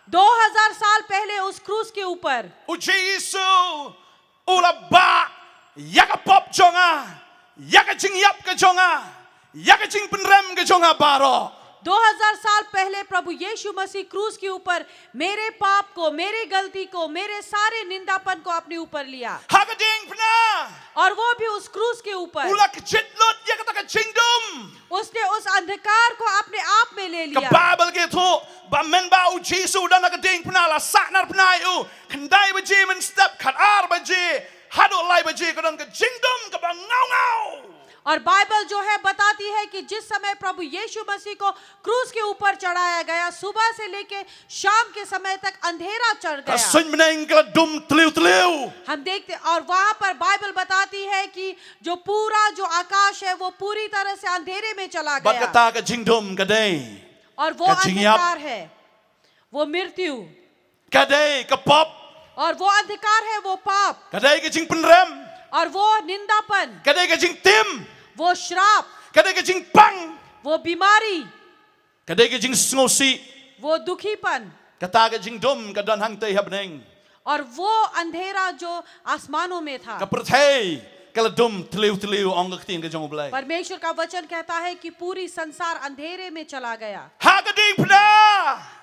दो हज़ार साल पहले उस क्रूस के ऊपर u Jisu u la bah ïa ka pop jong nga, ïa ka jingïap ka jong nga, ïa ka jingpynrem ka jong nga baroh. दो हज़ार साल पहले प्रभु यीशु मसीह क्रूस के ऊपर मेरे पाप को, मेरे गलती को, मेरे सारे निंदापन को अपने ऊपर लिया। Ha ka diengphna, और वो भी उस क्रूस के ऊपर। U la kjit lut ïa kata ka jingdum। उसने उस अंधकार को अपने आप में ले लिया। Ka Baibl ka ïathuh ba mynba u Jisu u don ha ka diengphna, la sahnarphna ïa u, khyndai baje mynstep, khatar baje haduh lai baje ka don ka jingdum kaba ngaw ngaw. और बाइबल जो है बताती है कि जिस समय प्रभु यीशु मसीह को क्रूस के ऊपर चढ़ाया गया, सुबह से लेके शाम के समय तक अंधेरा चढ़ गया। Ka suiñbneng ka la dum tliw tliw। हम देखते, और वहां पर बाइबल बताती है कि जो पूरा जो आकाश है वो पूरी तरह से अंधेरे में चला गया। Bad kata ka jingdum ka dei, और वो अंधकार है, वो मृत्यु। Ka dei ka pop। और वो अंधकार है, वो पाप। Ka dei ka jingpynrem। और वो निंदापन। Ka dei ka jingtim। वो श्राप। Ka dei ka jingpang। वो बीमारी। Ka dei ka jingsngewsih। वो दुखीपन। Kata ka jingdum ka don hangtei ha bneng। और वो अंधेरा जो आसमानों में था। Ka pyrthei ka la dum tliw tliw, ong ka ktien ka jong U Blei। परमेश्वर का वचन कहता है कि पूरी संसार अंधेरे में चला गया। Ha ka diengphna,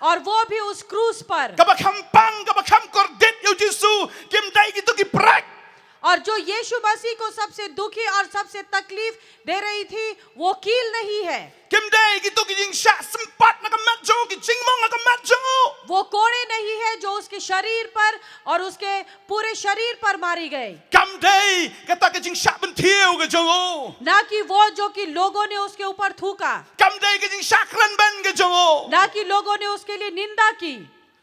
और वो भी उस क्रूस पर। Kaba kham pang, kaba kham kordit ïa u Jisu kim dei kito ki prek। और जो यीशु मसीह को सबसे दुखी और सबसे तकलीफ दे रही थी, वो कील नहीं है। Kim dei kito ki jingshah sympat na ka met jong u, ki jingmong na ka met jong u। वो कोड़े नहीं है जो उसके शरीर पर और उसके पूरे शरीर पर मारी गई। Kam dei kata ka jingshah bynthiew ka jong u। ना कि वो जो कि लोगों ने उसके ऊपर थूका। Kam dei ka jingshah krenbeiñ ka jong u। ना कि लोगों ने उसके लिए निंदा की।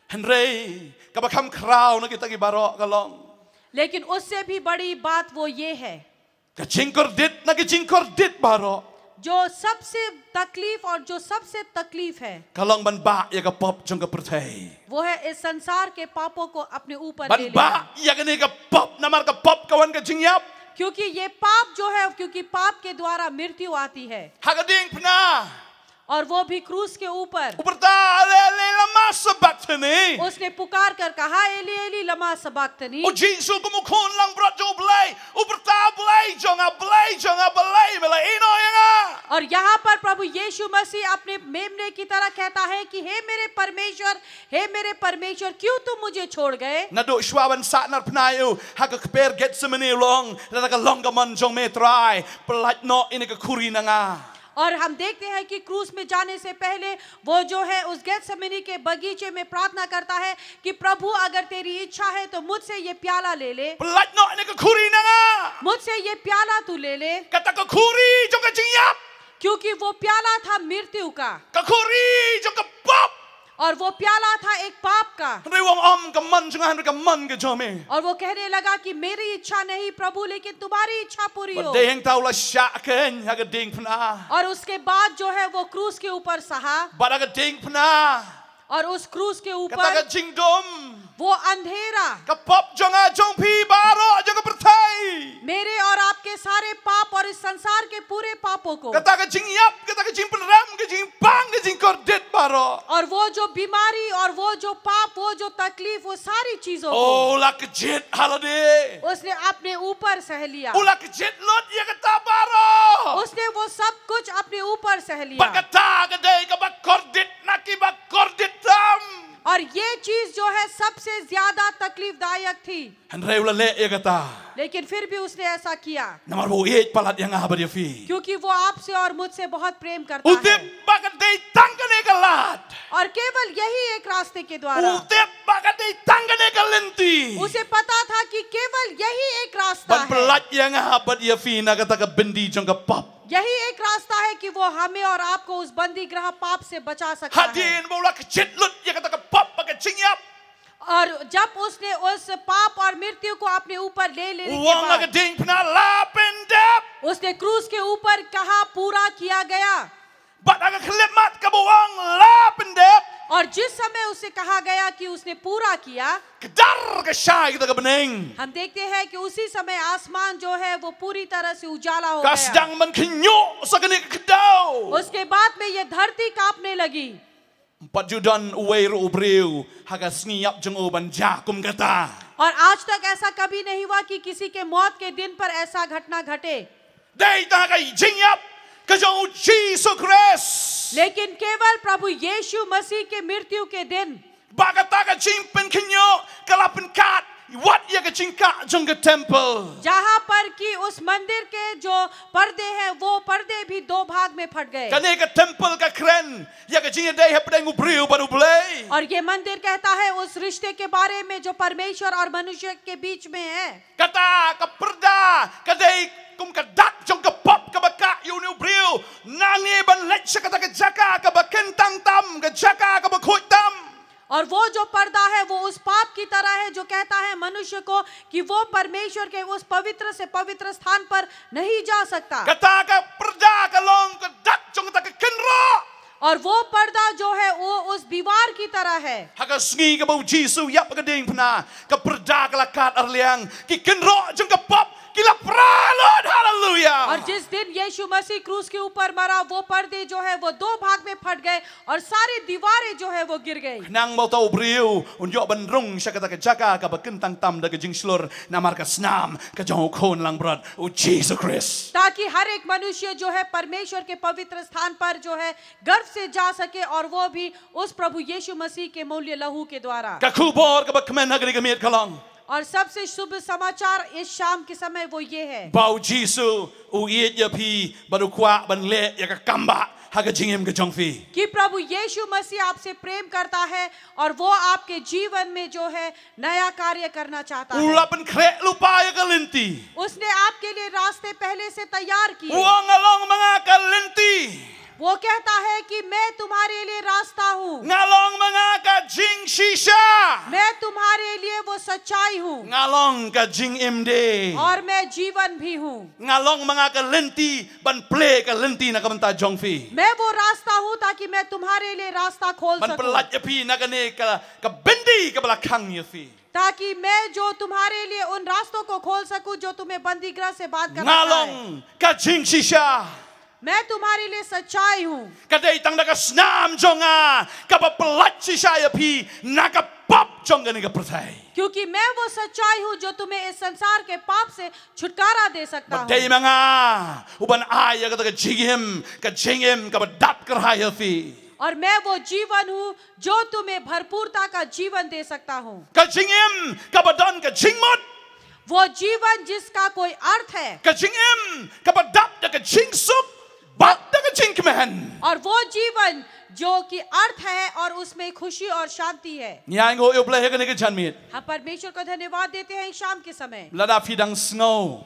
Hynrei kaba kham khraw na kita ki baroh ka long, लेकिन उससे भी बड़ी बात वो ये है, ka jingkordit na ki jingkordit baroh, जो सबसे तकलीफ और जो सबसे तकलीफ है, ka long ban bah ïa ka pop jong ka pyrthei। वो है इस संसार के पापों को अपने ऊपर ले लेना। Ban bah ïa kane ka pop, namar ka pop ka wan ka jingïap। क्योंकि ये पाप जो है, क्योंकि पाप के द्वारा मृत्यु आती है। Ha ka diengphna, और वो भी क्रूस के ऊपर। U pyrta, Eli, Eli, lama sabakhtani? उसने पुकार कर कहा, एली, एली, लमा सबक्तनी? U Jisu kum u khun langbrot jong U Blei u pyrta, Blei jong nga, Blei jong nga, balei me la ïehnoh ïa nga? और यहाँ पर प्रभु यीशु मसीह अपने मेमने की तरह कहता है कि हे मेरे परमेश्वर, हे मेरे परमेश्वर, क्यों तुम मुझे छोड़ गए? Naduh shuwa ban sahnarphna ïa u ha ka kper Gethsemane, u la ong, lada ka long ka mon jong me Trai, pyllait noh ïa kane ka khuri na nga। और हम देखते हैं कि क्रूस में जाने से पहले वो जो है उस गेथसेमनी के बगीचे में प्रार्थना करता है कि प्रभु, अगर तेरी इच्छा है तो मुझसे ये प्याला ले ले। Pyllait noh ïa kane ka khuri na nga। मुझसे ये प्याला तू ले ले। Kata ka khuri jong ka jingïap। क्योंकि वो प्याला था मृत्यु का। Ka khuri jong ka pop। और वो प्याला था एक पाप का। Hynrei u ong, ym ka mon jong nga, hynrei ka mon ka jong me। और वो कहने लगा कि मेरी इच्छा नहीं प्रभु, लेकिन तुम्हारी इच्छा पूरी हो। Bad dei hangta u la shah kheiñ ha ka diengphna। और उसके बाद जो है वो क्रूस के ऊपर सहा। Bad ha ka diengphna, और उस क्रूस के ऊपर kata ka jingdum, वो अंधेरा, ka pop jong nga jong phi baroh jong ka pyrthei, मेरे और आपके सारे पाप और इस संसार के पूरे पापों को, kata ka jingïap, kata ka jingpynrem, ka jingpang, ka jingkordit baroh, और वो जो बीमारी और वो जो पाप, वो जो तकलीफ, वो सारी चीजों को, u la kjit ha lade। उसने अपने ऊपर सह लिया। U la kjit lut ïa kata baroh। उसने वो सब कुछ अपने ऊपर सह लिया। Bad kata ka dei kaba kordit na kiba kordit tam। और ये चीज जो है सबसे ज्यादा तकलीफदायक थी। Hynrei u la leh ïa kata। लेकिन फिर भी उसने ऐसा किया। Namar ba u ïeit palat ïa nga bad ïa phi। क्योंकि वो आपसे और मुझसे बहुत प्रेम करता है। U tip ba ka dei tang kane ka lad। और केवल यही एक रास्ते के द्वारा। U tip ba ka dei tang kane ka lynti। उसे पता था कि केवल यही एक रास्ता है। Ban pyllait ïa nga bad ïa phi na kata ka byndi jong ka pop। यही एक रास्ता है कि वो हमें और आपको उस बंदी गृह पाप से बचा सकता है। Hadien ba u la kjit lut ïa kata ka pop bad ka jingïap. और जब उसने उस पाप और मृत्यु को अपने ऊपर ले लेने U के ong ha ka बाद diengphna la pyndep. उसने क्रूस के ऊपर कहा, "पूरा किया गया।" Bad ha ka khyllipmat kaba u ong la pyndep, और जिस समय उसे कहा गया कि उसने पूरा किया, kdar ka shai kata ka bneng. हम देखते हैं कि उसी समय आसमान जो है वो पूरी तरह से उजाला हो Ka गया। sdang ban khynñiuh sa kane ka kdaw. उसके बाद में ये धरती कांपने लगी। Ym pat ju don uwei ruh u briew ha ka sngi ïap jong u ban jia kum kata. और आज तक ऐसा कभी नहीं हुआ कि किसी के मौत के दिन पर ऐसा घटना घटे। Dei tang ha ka jingïap ka jong u Jisu Khrist. लेकिन केवल प्रभु यीशु मसीह के मृत्यु के दिन, Ba kata ka jingpynkhynñiuh ka la pynkhat wat ïa ka jingkah jong ka temple. जहां पर कि उस मंदिर के जो पर्दे हैं, वो पर्दे भी दो भाग में फट गए। Kane ka temple ka kren ïa ka jingïadei hapdeng u briew bad U Blei. और ये मंदिर कहता है उस रिश्ते के बारे में जो परमेश्वर और मनुष्य के बीच में है। Kata ka pyrda ka dei kum ka dak jong ka pop kaba kah ïa une u briew. Nangne ban leit sha kata ka jaka kaba kyntang tam, ka jaka kaba khuid tam. और वो जो पर्दा है, वो उस पाप की तरह है जो कहता है मनुष्य को कि वो परमेश्वर के उस पवित्र से पवित्र स्थान पर नहीं जा सकता। Kata ka pyrda ka long ka dak jong kata ka kynroh. और वो पर्दा जो है, वो उस दीवार की तरह है। Ha ka sngi kaba u Jisu ïap ha ka diengphna, ka pyrda ka la kat arliang, ki kynroh jong ka pop ki la pra lut. Haleluya. और जिस दिन यीशु मसीह क्रूस के ऊपर मरा, वो पर्दे जो है, वो दो भाग में फट गए और सारी दीवारें जो है, वो गिर गई। Khnang ba uta u briew un ïoh ban rung sha kata ka jaka kaba kyntang tam da ka jingshlur namar ka snam ka jong u Khun langbrot, u Jisu Khrist. ताकि हर एक मनुष्य जो है, परमेश्वर के पवित्र स्थान पर जो है, गर्व से जा सके, और वो भी उस प्रभु यीशु मसीह के मूल्य लहू के द्वारा। Ka khubor kaba kmen ha kane ka miet ka long, और सबसे शुभ समाचार इस शाम के समय वो ये है ba u Jisu u ïeit ïa phi bad u kwah ban leh ïa ka kam bah ha ka jingim ka jong phi. कि प्रभु यीशु मसीह आपसे प्रेम करता है और वो आपके जीवन में जो है, नया कार्य करना चाहता U है। la pynkhreh lypa ïa ka lynti. उसने आपके लिए रास्ते पहले से तैयार U किए। ong, nga long ma nga ka lynti. वो कहता है कि मैं तुम्हारे लिए रास्ता हूँ, Nga long ma nga ka jingshisha. मैं तुम्हारे लिए वो सच्चाई हूँ, Nga long ka jingim de. और मैं जीवन भी हूँ। Nga long ma nga ka lynti ban plie ka lynti na ka bynta jong phi. मैं वो रास्ता हूँ ताकि मैं तुम्हारे लिए रास्ता खोल Ban सकूँ, pyllait ïa phi na kane ka, ka byndi kaba la khang ïa phi. ताकि मैं जो तुम्हारे लिए उन रास्तों को खोल सकूँ जो तुम्हें बंदीगृह से बाहर करना Nga चाहे। long ka jingshisha. मैं तुम्हारे लिए सच्चाई हूँ, Ka dei tang da ka snam jong nga kaba pyllait shisha ïa phi na ka pop jong kane ka pyrthei. क्योंकि मैं वो सच्चाई हूँ जो तुम्हें इस संसार के पाप से छुटकारा दे सकता Ba हूँ। dei ma nga u ban ai ïa kata ka jingim, ka jingim kaba dap kyrhai ïa phi. और मैं वो जीवन हूँ जो तुम्हें भरपूरता का जीवन दे सकता हूँ। Ka jingim kaba don ka jingmut. वो जीवन जिसका कोई अर्थ है, Ka jingim kaba dap da ka jingsuk bad da ka jingkmen. और वो जीवन जो कि अर्थ है और उसमें खुशी और शांति है। Ngi ainguh ïa U Blei ha kane ka janmiet. हम परमेश्वर को धन्यवाद देते हैं इस शाम के समय। Lada phi dang sngew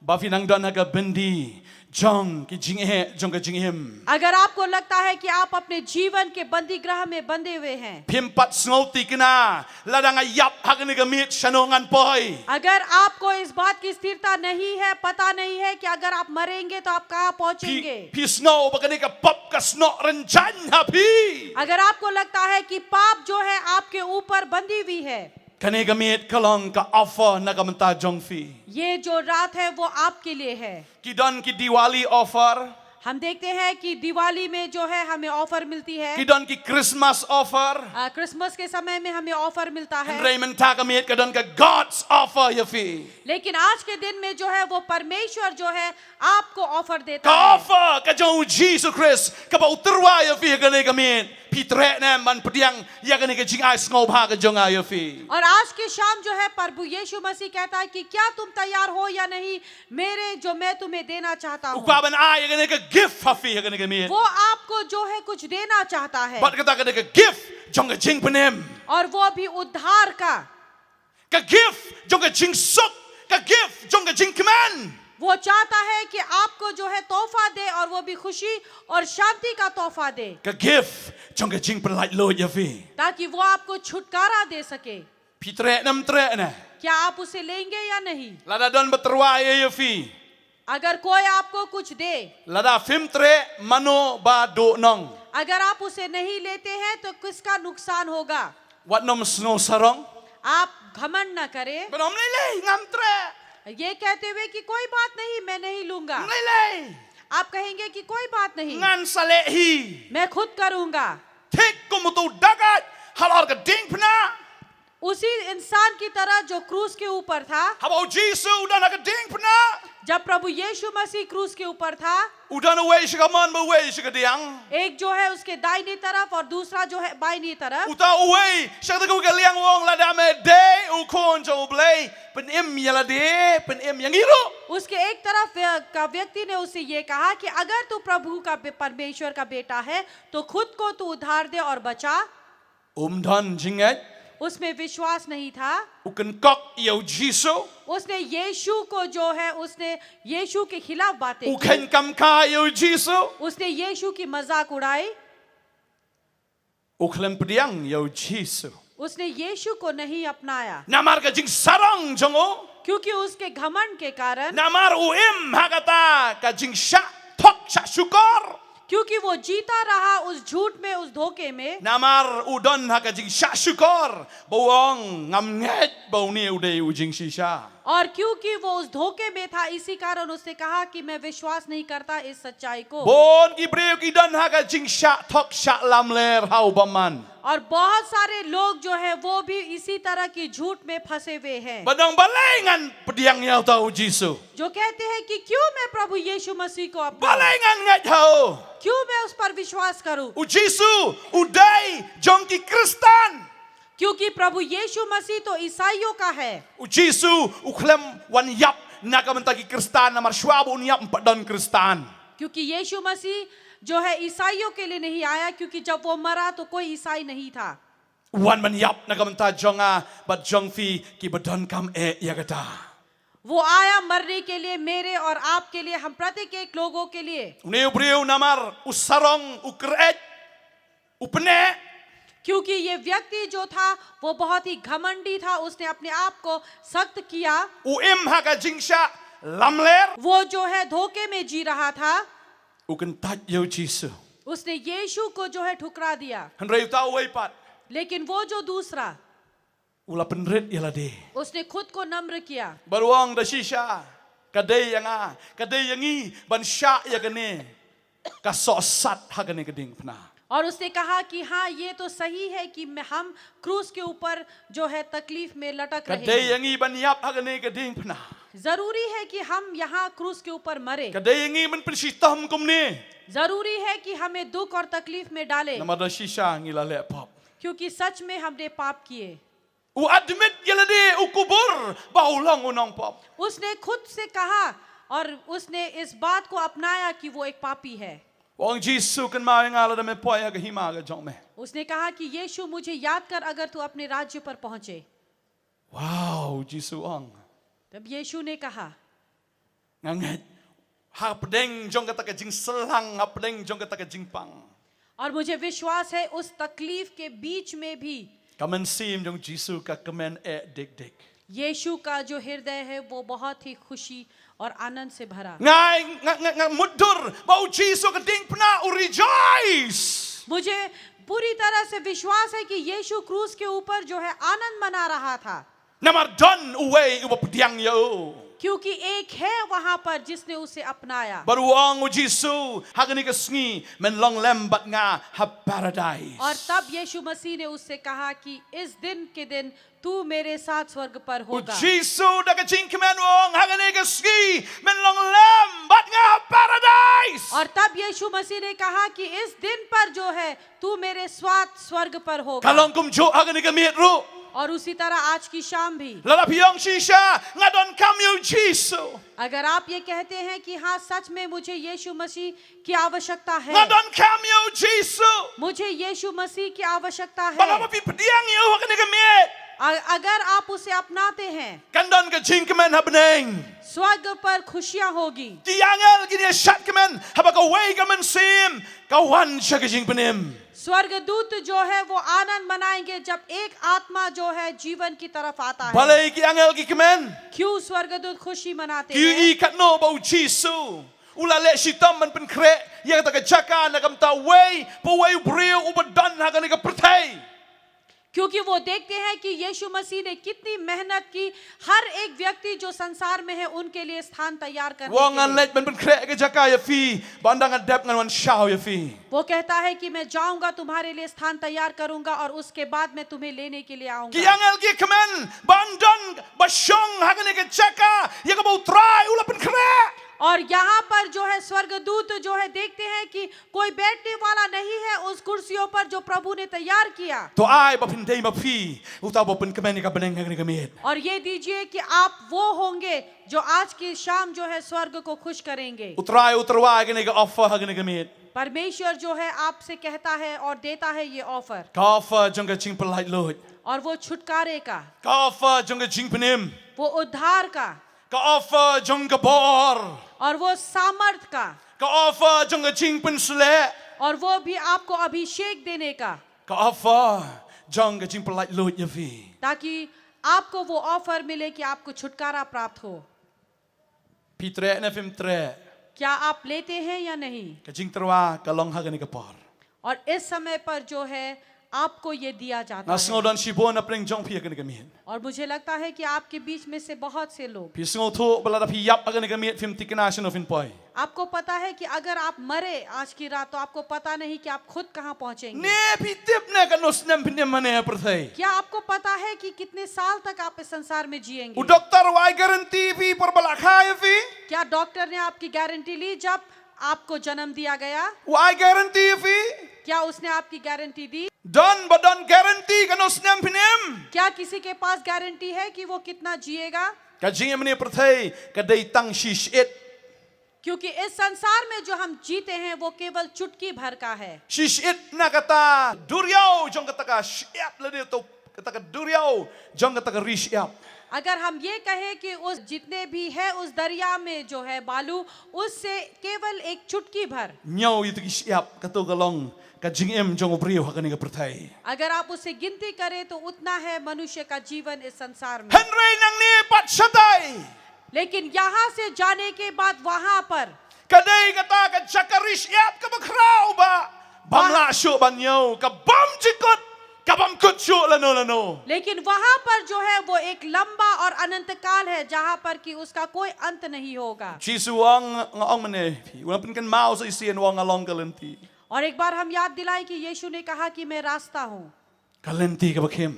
ba phi nang don ha ka byndi jong ki jingeh jong ka jingim, अगर आपको लगता है कि आप अपने जीवन के बंदीगृह में बंधे हुए हैं, phim pat sngew thikna lada nga ïap ha kane ka miet shano ngan poi. अगर आपको इस बात की स्थिरता नहीं है, पता नहीं है कि अगर आप मरेंगे तो आप कहाँ पहुंचेंगे, Phi, phi sngew ba kane ka pop ka snoh rynjang ha phi. अगर आपको लगता है कि पाप जो है आपके ऊपर बंधी हुई है, Kane ka miet ka long ka offer na ka bynta jong phi. ये जो रात है वो आपके लिए है। Ki don ki Diwali offer. हम देखते हैं कि दिवाली में जो है हमें ऑफर मिलती है, Ki don ki Christmas offer. आ, क्रिसमस के समय में हमें ऑफर मिलता है, Hynrei mynta ka miet ka don ka God's offer ïa phi. लेकिन आज के दिन में जो है वो परमेश्वर जो है आपको ऑफर देता Ka है। offer ka jong u Jisu Khrist kaba u tyrwa ïa phi ha kane ka miet. Phi treh ne em ban pdiang ïa kane ka jingai sngewbha ka jong nga ïa phi? और आज की शाम जो है प्रभु यीशु मसीह कहता है कि क्या तुम तैयार हो या नहीं, मेरे जो मैं तुम्हें देना चाहता U हूँ। kwah ban ai ïa kane ka gift ha phi ha kane ka miet. वो आपको जो है कुछ देना चाहता है। Bad kata kane ka gift jong ka jingpynim. और वो भी उद्धार का। Ka gift jong ka jingsuk. Ka gift jong ka jingkmen. वो चाहता है कि आपको जो है तोहफा दे को भी खुशी और शांति का तोहफा दे, Ka gift jong ka jingpynlait luid ïa phi. ताकि वो आपको छुटकारा दे सके। Phi treh ne ym treh ne? क्या आप उसे लेंगे या नहीं? Lada don ba tyrwa ïa ïa phi. अगर कोई आपको कुछ दे, Lada phim treh mano ba duh nong. अगर आप उसे नहीं लेते हैं तो किसका नुकसान होगा? Wat nym sngew sarong. आप घमंड न करें। Ban ym lei lei, ngam treh. ये कहते हुए कि कोई बात नहीं, मैं नहीं लूंगा। Ym lei lei. आप कहेंगे कि कोई बात नहीं, Ngan sa leh hi. मैं खुद करूंगा। Thik kum uto u dakaid halor ka diengphna. उसी इंसान की तरह जो क्रूस के ऊपर था, Haba u Jisu u don ha ka diengphna. जब प्रभु यीशु मसीह क्रूस के ऊपर था, U don uwei sha kamon bad uwei sha kadiang. एक जो है उसके दाहिनी तरफ और दूसरा जो है बाईनी तरफ। Uta uwei sha kata ka liang u ong lada me dei u khun jong u Blei. Pynim ïa lade, pynim ïa ngi ruh. उसके एक तरफ व्य- का व्यक्ति ने उसे ये कहा कि अगर तू प्रभु का बे- परमेश्वर का बेटा है तो खुद को तू उद्धार दे और बचा। Um don jingngeit. उसमें विश्वास नहीं था। U kynkok ïa u Jisu. उसने यीशु को जो है, उसने यीशु के खिलाफ बातें U की। kheiñ kam kha ïa u Jisu. उसने यीशु की मजाक उड़ाई। U khlem pdiang ïa u Jisu. उसने यीशु को नहीं अपनाया। Namar ka jingsarong jong u. क्योंकि उसके घमंड के कारण। Namar u im ha kata ka jingshah thok shah shukor. क्योंकि वो जीता रहा उस झूठ में, उस धोखे में। Namar u don ha ka jingshah shukor. Ba u ong ngam ngeit ba une u dei u jingshisha. और क्योंकि वो उस धोखे में था, इसी कारण उसने कहा कि मैं विश्वास नहीं करता इस सच्चाई को। Bun ki briew ki don ha ka jingshah thok shah lamler ha u bymman. और बहुत सारे लोग जो है वो भी इसी तरह की झूठ में फंसे हुए हैं। Ba ong balei ngan pdiang ïa uta u Jisu. जो कहते हैं कि क्यों मैं प्रभु यीशु मसीह को अपनाऊं? Balei ngan ngeit ha u. क्यों मैं उस पर विश्वास करूं? U Jisu u dei jong ki Khristan. क्योंकि प्रभु यीशु मसीह तो ईसाइयों का है। U Jisu u khlem wan ïap na ka bynta ki Khristan namar shuwa ba un ïap ym pat don Khristan. क्योंकि यीशु मसीह जो है ईसाइयों के लिए नहीं आया, क्योंकि जब वो मरा तो कोई ईसाई नहीं था। U wan ban ïap na ka bynta jong nga bad jong phi kiba donkam eh ïa kata. वो आया मरने के लिए, मेरे और आपके लिए, हम प्रत्येक एक लोगों के लिए। Une u briew namar u sarong, u kyreit, u pyneh. क्योंकि ये व्यक्ति जो था वो बहुत ही घमंडी था, उसने अपने आप को सख्त किया। U im ha ka jingshah lamler. वो जो है धोखे में जी रहा था। U kyntait ïa u Jisu. उसने यीशु को जो है ठुकरा दिया। Hynrei uta uwei pat. लेकिन वो जो दूसरा, U la pynrit ïa lade. उसने खुद को नम्र किया। Bad u ong da shisha. Ka dei ïa nga, ka dei ïa ngi ban shah ïa kane ka sohsat ha kane ka diengphna. और उसने कहा कि हाँ, ये तो सही है कि मैं, हम क्रूस के ऊपर जो है तकलीफ में लटक Ka रहे dei ïa हैं। ngi ban ïap ha kane ka diengphna. जरूरी है कि हम यहाँ क्रूस के ऊपर मरे। Ka dei ïa ngi ban pynshitom kumne. जरूरी है कि हमें दुख और तकलीफ में डाले। Namar da shisha ngi la leh pop. क्योंकि सच में हमने पाप किए। U admit ïa lade, u kubur ba u long u nongpop. उसने खुद से कहा और उसने इस बात को अपनाया कि वो एक पापी है। U ong Jisu, kynmaw ïa nga lada me poi ha ka hima ka jong me. उसने कहा कि यीशु, मुझे याद कर अगर तू अपने राज्य पर पहुंचे। Wow, Jisu u ong. तब यीशु ने कहा, Nga ngeit. Hapdeng jong kata ka jingsyllang, hapdeng jong kata ka jingpang. और मुझे विश्वास है उस तकलीफ के बीच में भी Ka mynsiem jong Jisu ka kmen eh dik dik. यीशु का जो हृदय है वो बहुत ही खुशी और आनंद से भरा। Nga, nga, nga, nga mutdur ba u Jisu ka diengphna u rejoice. मुझे पूरी तरह से विश्वास है कि यीशु क्रूस के ऊपर जो है आनंद मना रहा था। Namar don uwei uba pdiang ïa u. क्योंकि एक है वहां पर जिसने उसे अपनाया। Bad u ong u Jisu, ha kane ka sngi men long lem bad nga ha paradise. और तब यीशु मसीह ने उससे कहा कि इस दिन के दिन तू मेरे साथ स्वर्ग पर U होगा। Jisu da ka jingkmen u ong, ha kane ka sngi men long lem bad nga ha paradise. और तब यीशु मसीह ने कहा कि इस दिन पर जो है तू मेरे साथ स्वर्ग पर Ka होगा। long kumjuh ha kane ka miet ruh. और उसी तरह आज की शाम भी। Lada phi ong shisha, nga donkam ïa u Jisu. अगर आप ये कहते हैं कि हाँ, सच में मुझे यीशु मसीह की आवश्यकता Nga है, donkam ïa u Jisu. मुझे यीशु मसीह की आवश्यकता Bad है, haba phi pdiang ïa u ha kane ka miet. अ- अगर आप उसे अपनाते हैं, Kan don ka jingkmen ha bneng. स्वर्ग पर खुशियां होगी। Ki angel kin ïa shad kmen haba kawei ka mynsiem ka wan sha ka jingpynim. स्वर्गदूत जो है वो आनंद मनाएंगे जब एक आत्मा जो है जीवन की तरफ आता है। Balei ki angel ki kmen? क्यों स्वर्गदूत खुशी मनाते Ki हैं? ïohi katno ba u Jisu u la leh shitom ban pynkhreh ïa kata ka jaka na ka bynta uwei pa uwei u briew uba don ha kane ka pyrthei. क्योंकि वो देखते हैं कि यीशु मसीह ने कितनी मेहनत की, हर एक व्यक्ति जो संसार में है उनके लिए स्थान तैयार करने Ong के ngan लिए। leit ban pynkhreh ka jaka ïa phi, ba ynda ngan dep ngan wan shaw ïa phi. वो कहता है कि मैं जाऊंगा, तुम्हारे लिए स्थान तैयार करूंगा और उसके बाद मैं तुम्हें लेने के लिए Ki आऊंगा। angel ki kmen ban don ba shong ha kane ka jaka ïa kaba u Trai u la pynkhreh. और यहाँ पर जो है स्वर्गदूत जो है देखते हैं कि कोई बैठने वाला नहीं है उस कुर्सियों पर जो प्रभु ने तैयार किया। To ai ba phin dei ma phi uta ba pynkmen ïa ka bneng ha kane ka miet. और ये दीजिए कि आप वो होंगे जो आज की शाम जो है स्वर्ग को खुश करेंगे। U Trai u tyrwa ïa kane ka offer ha kane ka miet. परमेश्वर जो है आपसे कहता है और देता है ये ऑफर, Ka offer jong ka jingpyllait luid. और वो छुटकारे का, Ka offer jong ka jingpynim. वो उद्धार का, Ka offer jong ka bor. और वो सामर्थ का, Ka offer jong ka jingpynsleh. और वो भी आपको अभिषेक देने का, Ka offer jong ka jingpyllait luid ïa phi. ताकि आपको वो ऑफर मिले कि आपको छुटकारा प्राप्त हो। Phi treh ne phim treh? क्या आप लेते हैं या नहीं? Ka jingtyrwa ka long ha kane ka por. और इस समय पर जो है आपको ये दिया जाता Nga sngew है। don shibun hapdeng jong phi ha kane ka miet. और मुझे लगता है कि आपके बीच में से बहुत से लोग, Phi sngewthuh ba lada phi ïap ha kane ka miet phim thikna shano phin poi. आपको पता है कि अगर आप मरे आज की रात तो आपको पता नहीं कि आप खुद कहाँ पहुंचेंगे। Ne phi tip ne katno snem phin im hangne ha pyrthei? क्या आपको पता है कि कितने साल तक आप इस संसार में जिएंगे? U doktor u ai guarantee phi por ba la kha ïa phi? क्या डॉक्टर ने आपकी गारंटी ली जब आपको जन्म दिया गया? U ai guarantee ïa phi? क्या उसने आपकी गारंटी दी? Don ba don guarantee katno snem phin im? क्या किसी के पास गारंटी है कि वो कितना जिएगा? Ka jingim hangne ha pyrthei ka dei tang shi shyiap. क्योंकि इस संसार में जो हम जीते हैं वो केवल चुटकी भर का है। Shi shyiap na kata duriaw jong kata ka shyiap lane to kata ka duriaw jong kata ka ri shyiap. अगर हम ये कहें कि उस जितने भी है उस दरिया में जो है बालू, उससे केवल एक चुटकी भर, Ñiew ïa tu ki shyiap, kato ka long ka jingim jong u briew ha kane ka pyrthei. अगर आप उसे गिनती करें तो उतना है मनुष्य का जीवन इस संसार में। Hynrei nangne pat shatai, लेकिन यहाँ से जाने के बाद वहां पर ka dei kata ka jaka ri shyiap kaba khraw ba bym lah shuh ban ñiew, ka bym jingkut, ka bym kut shuh lano lano. लेकिन वहां पर जो है वो एक लंबा और अनंत काल है जहां पर कि उसका कोई अंत नहीं होगा। Jisu u ong, nga ong mynne ïa phi, u la pynkynmaw sa shisien, u ong nga long ka lynti. और एक बार हम याद दिलाएं कि यीशु ने कहा कि मैं रास्ता हूँ, Ka lynti kaba khim.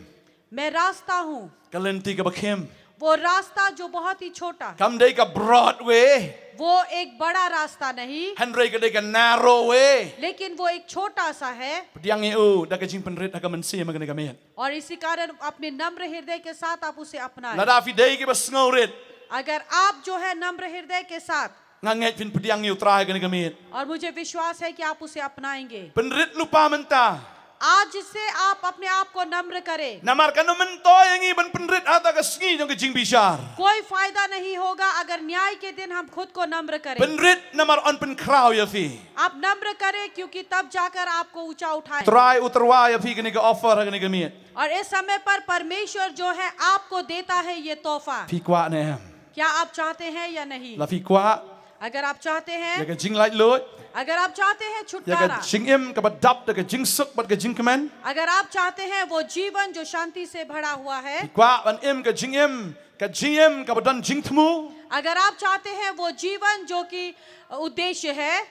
मैं रास्ता हूँ। Ka lynti kaba khim. वो रास्ता जो बहुत ही छोटा, Kam dei ka broad way. वो एक बड़ा रास्ता नहीं, Hynrei ka dei ka narrow way. लेकिन वो एक छोटा सा है। Pdiang ïa u da ka jingpynrit ha ka mynsiem ha kane ka miet. और इसी कारण अपने नम्र हृदय के साथ आप उसे अपनाएं। Lada phi dei kiba sngewrit, अगर आप जो है नम्र हृदय के साथ, nga ngeit phin pdiang ïa u Trai ha kane ka miet. और मुझे विश्वास है कि आप उसे अपनाएंगे। Pynrit lypa mynta. आज से आप अपने आप को नम्र करें। Namar kam myntoi ïa ngi ban pynrit ha kata ka sngi jong ka jingbishar. कोई फायदा नहीं होगा अगर न्याय के दिन हम खुद को नम्र करें। Pynrit namar yn pynkhraw ïa phi. आप नम्र करें, क्योंकि तब जाकर आपको ऊंचा उठाएं। Trai u tyrwa ïa phi kane ka offer ha kane ka miet. और इस समय पर परमेश्वर जो है आपको देता है ये तोहफा। Phi kwah ne em? क्या आप चाहते हैं या नहीं? Lada phi kwah, अगर आप चाहते ïa हैं, ka jinglaitluid, अगर आप चाहते हैं ïa ka छुटकारा, jingim kaba dap da ka jingsuk bad ka jingkmen. अगर आप चाहते हैं वो जीवन जो शांति से भरा हुआ है, Phi kwah ban im ka jingim, ka jingim kaba don jingthmu. अगर आप चाहते हैं वो जीवन जो कि उद्देश्य है,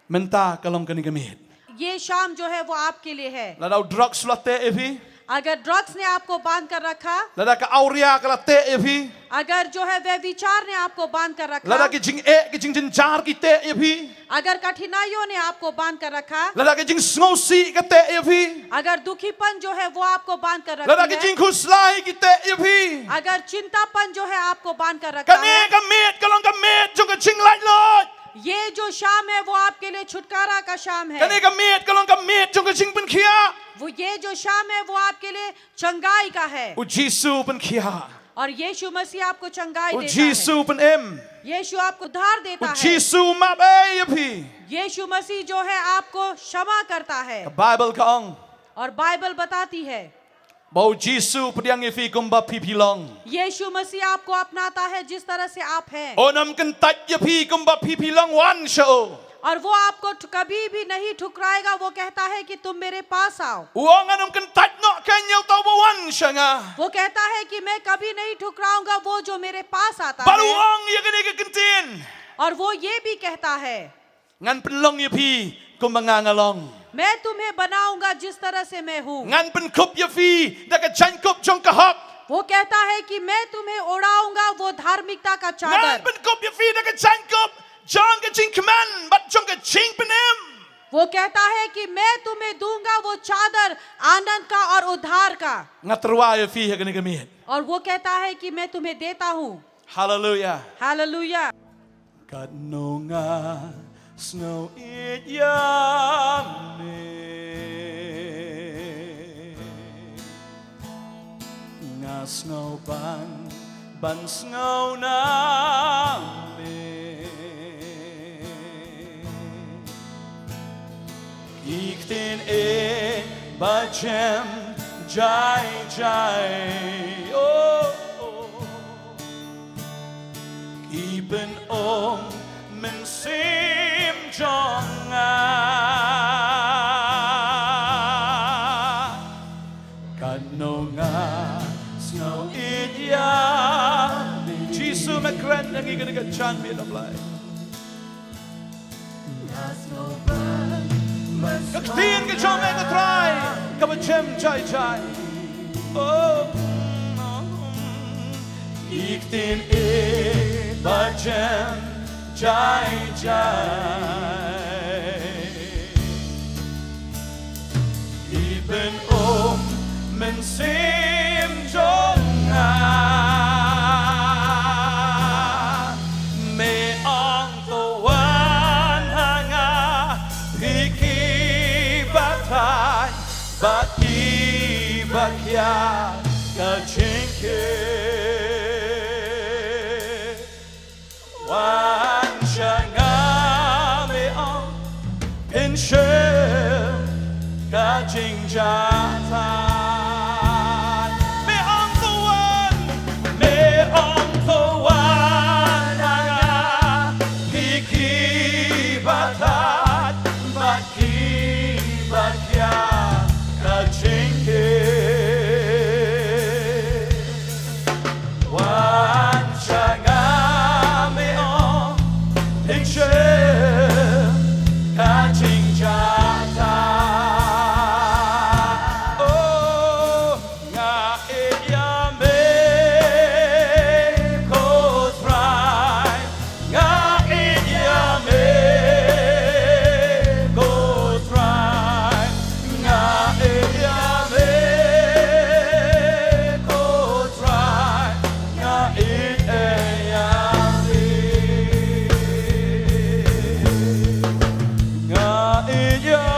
Mynta ka long kane ka miet. ये शाम जो है वो आपके लिए है। Lada u drugs u la teh ïa phi. अगर ड्रग्स ने आपको बांध कर रखा, Lada ka awria ka la teh ïa phi. अगर जो है व्यभिचार ने आपको बांध कर रखा, Lada ki jingeh, ki jingjynjar ki teh ïa phi. अगर कठिनाइयों ने आपको बांध कर रखा, Lada ki jingsngewsih ka teh ïa phi. अगर दुखीपन जो है वो आपको बांध कर Lada रखी ki है, jingkhuslai ki teh ïa phi. अगर चिंतापन जो है आपको बांध कर रखा है, Kane ka miet ka long ka miet jong ka jinglaitluid. ये जो शाम है वो आपके लिए छुटकारा का शाम है। Kane ka miet ka long ka miet jong ka jingpynkhiah. वो ये जो शाम है वो आपके लिए चंगाई का है। U Jisu u pynkhiah. और यीशु मसीह आपको चंगाई देता है। Jisu u pynim. यीशु आपको उद्धार देता है। Jisu u map ei ïa phi. यीशु मसीह जो है आपको क्षमा करता है। Ka Baibl ka ong. और बाइबल बताती है। Ba u Jisu u pdiang ïa phi kumba phi phi long. यीशु मसीह आपको अपनाता है जिस तरह से आप हैं। Un ym kyntait ïa phi kumba phi phi long, wan sha u. और वो आपको ठु-, कभी भी नहीं ठुकराएगा। वो कहता है कि तुम मेरे पास आओ। U ong, ngan ym kyntait noh kein ïa uta uba wan sha nga. वो कहता है कि मैं कभी नहीं ठुकराऊंगा वो जो मेरे पास आता है। Bad u ong ïa kane ka kyntien. और वो ये भी कहता है, ngan pynlong ïa phi kumba nga nga long. मैं तुम्हें बनाऊंगा जिस तरह से मैं हूँ। Ngan pynkup ïa phi da ka jaiñkup jong ka hok. वो कहता है कि मैं तुम्हें ओढ़ाऊंगा वो धार्मिकता का चादर। Ngan pynkup ïa phi da ka jaiñkup jong ka jingkmen bad jong ka jingpynim. वो कहता है कि मैं तुम्हें दूंगा वो चादर आनंद का और उद्धार का। Nga tyrwa ïa phi ha kane ka miet. और वो कहता है कि मैं तुम्हें देता हूँ। Haleluia. हालेलुया। Katno nga sngew ïeit ïa me. Nga sngew ban, ban sngew na me. Ki ktien ïeit ba jem jai jai. Oh, oh. Ki pyn-ong mynsiem jong nga. Katno nga sngew ïeit ïa me. Jisu, me kren ïa ngi kane ka janmiet, A Blei. Ka ktien ka jong me, ko Trai, kaba jem jai jai. Oh, ki ktien ïeit ba jem jai jai. Ki pyn-ong mynsiem jong nga. Me ong to wan ha nga, phi ki ba thait bad ki ba kiar ka jingkit. Wan sha nga, me ong, pynshai ka jingjahthait. Me ong to wan, me ong to wan ha nga, phi ki ba thait bad ki ba kiar ka jingkit. Wan sha nga, me ong, pynshai ka jingjahthait. Oh, nga ïeit ïa me, ko Trai. Nga ïeit ïa me, ko Trai. Nga ïeit ïa me, ko Trai. Nga ïeit ïa me. Nga ïeit ïa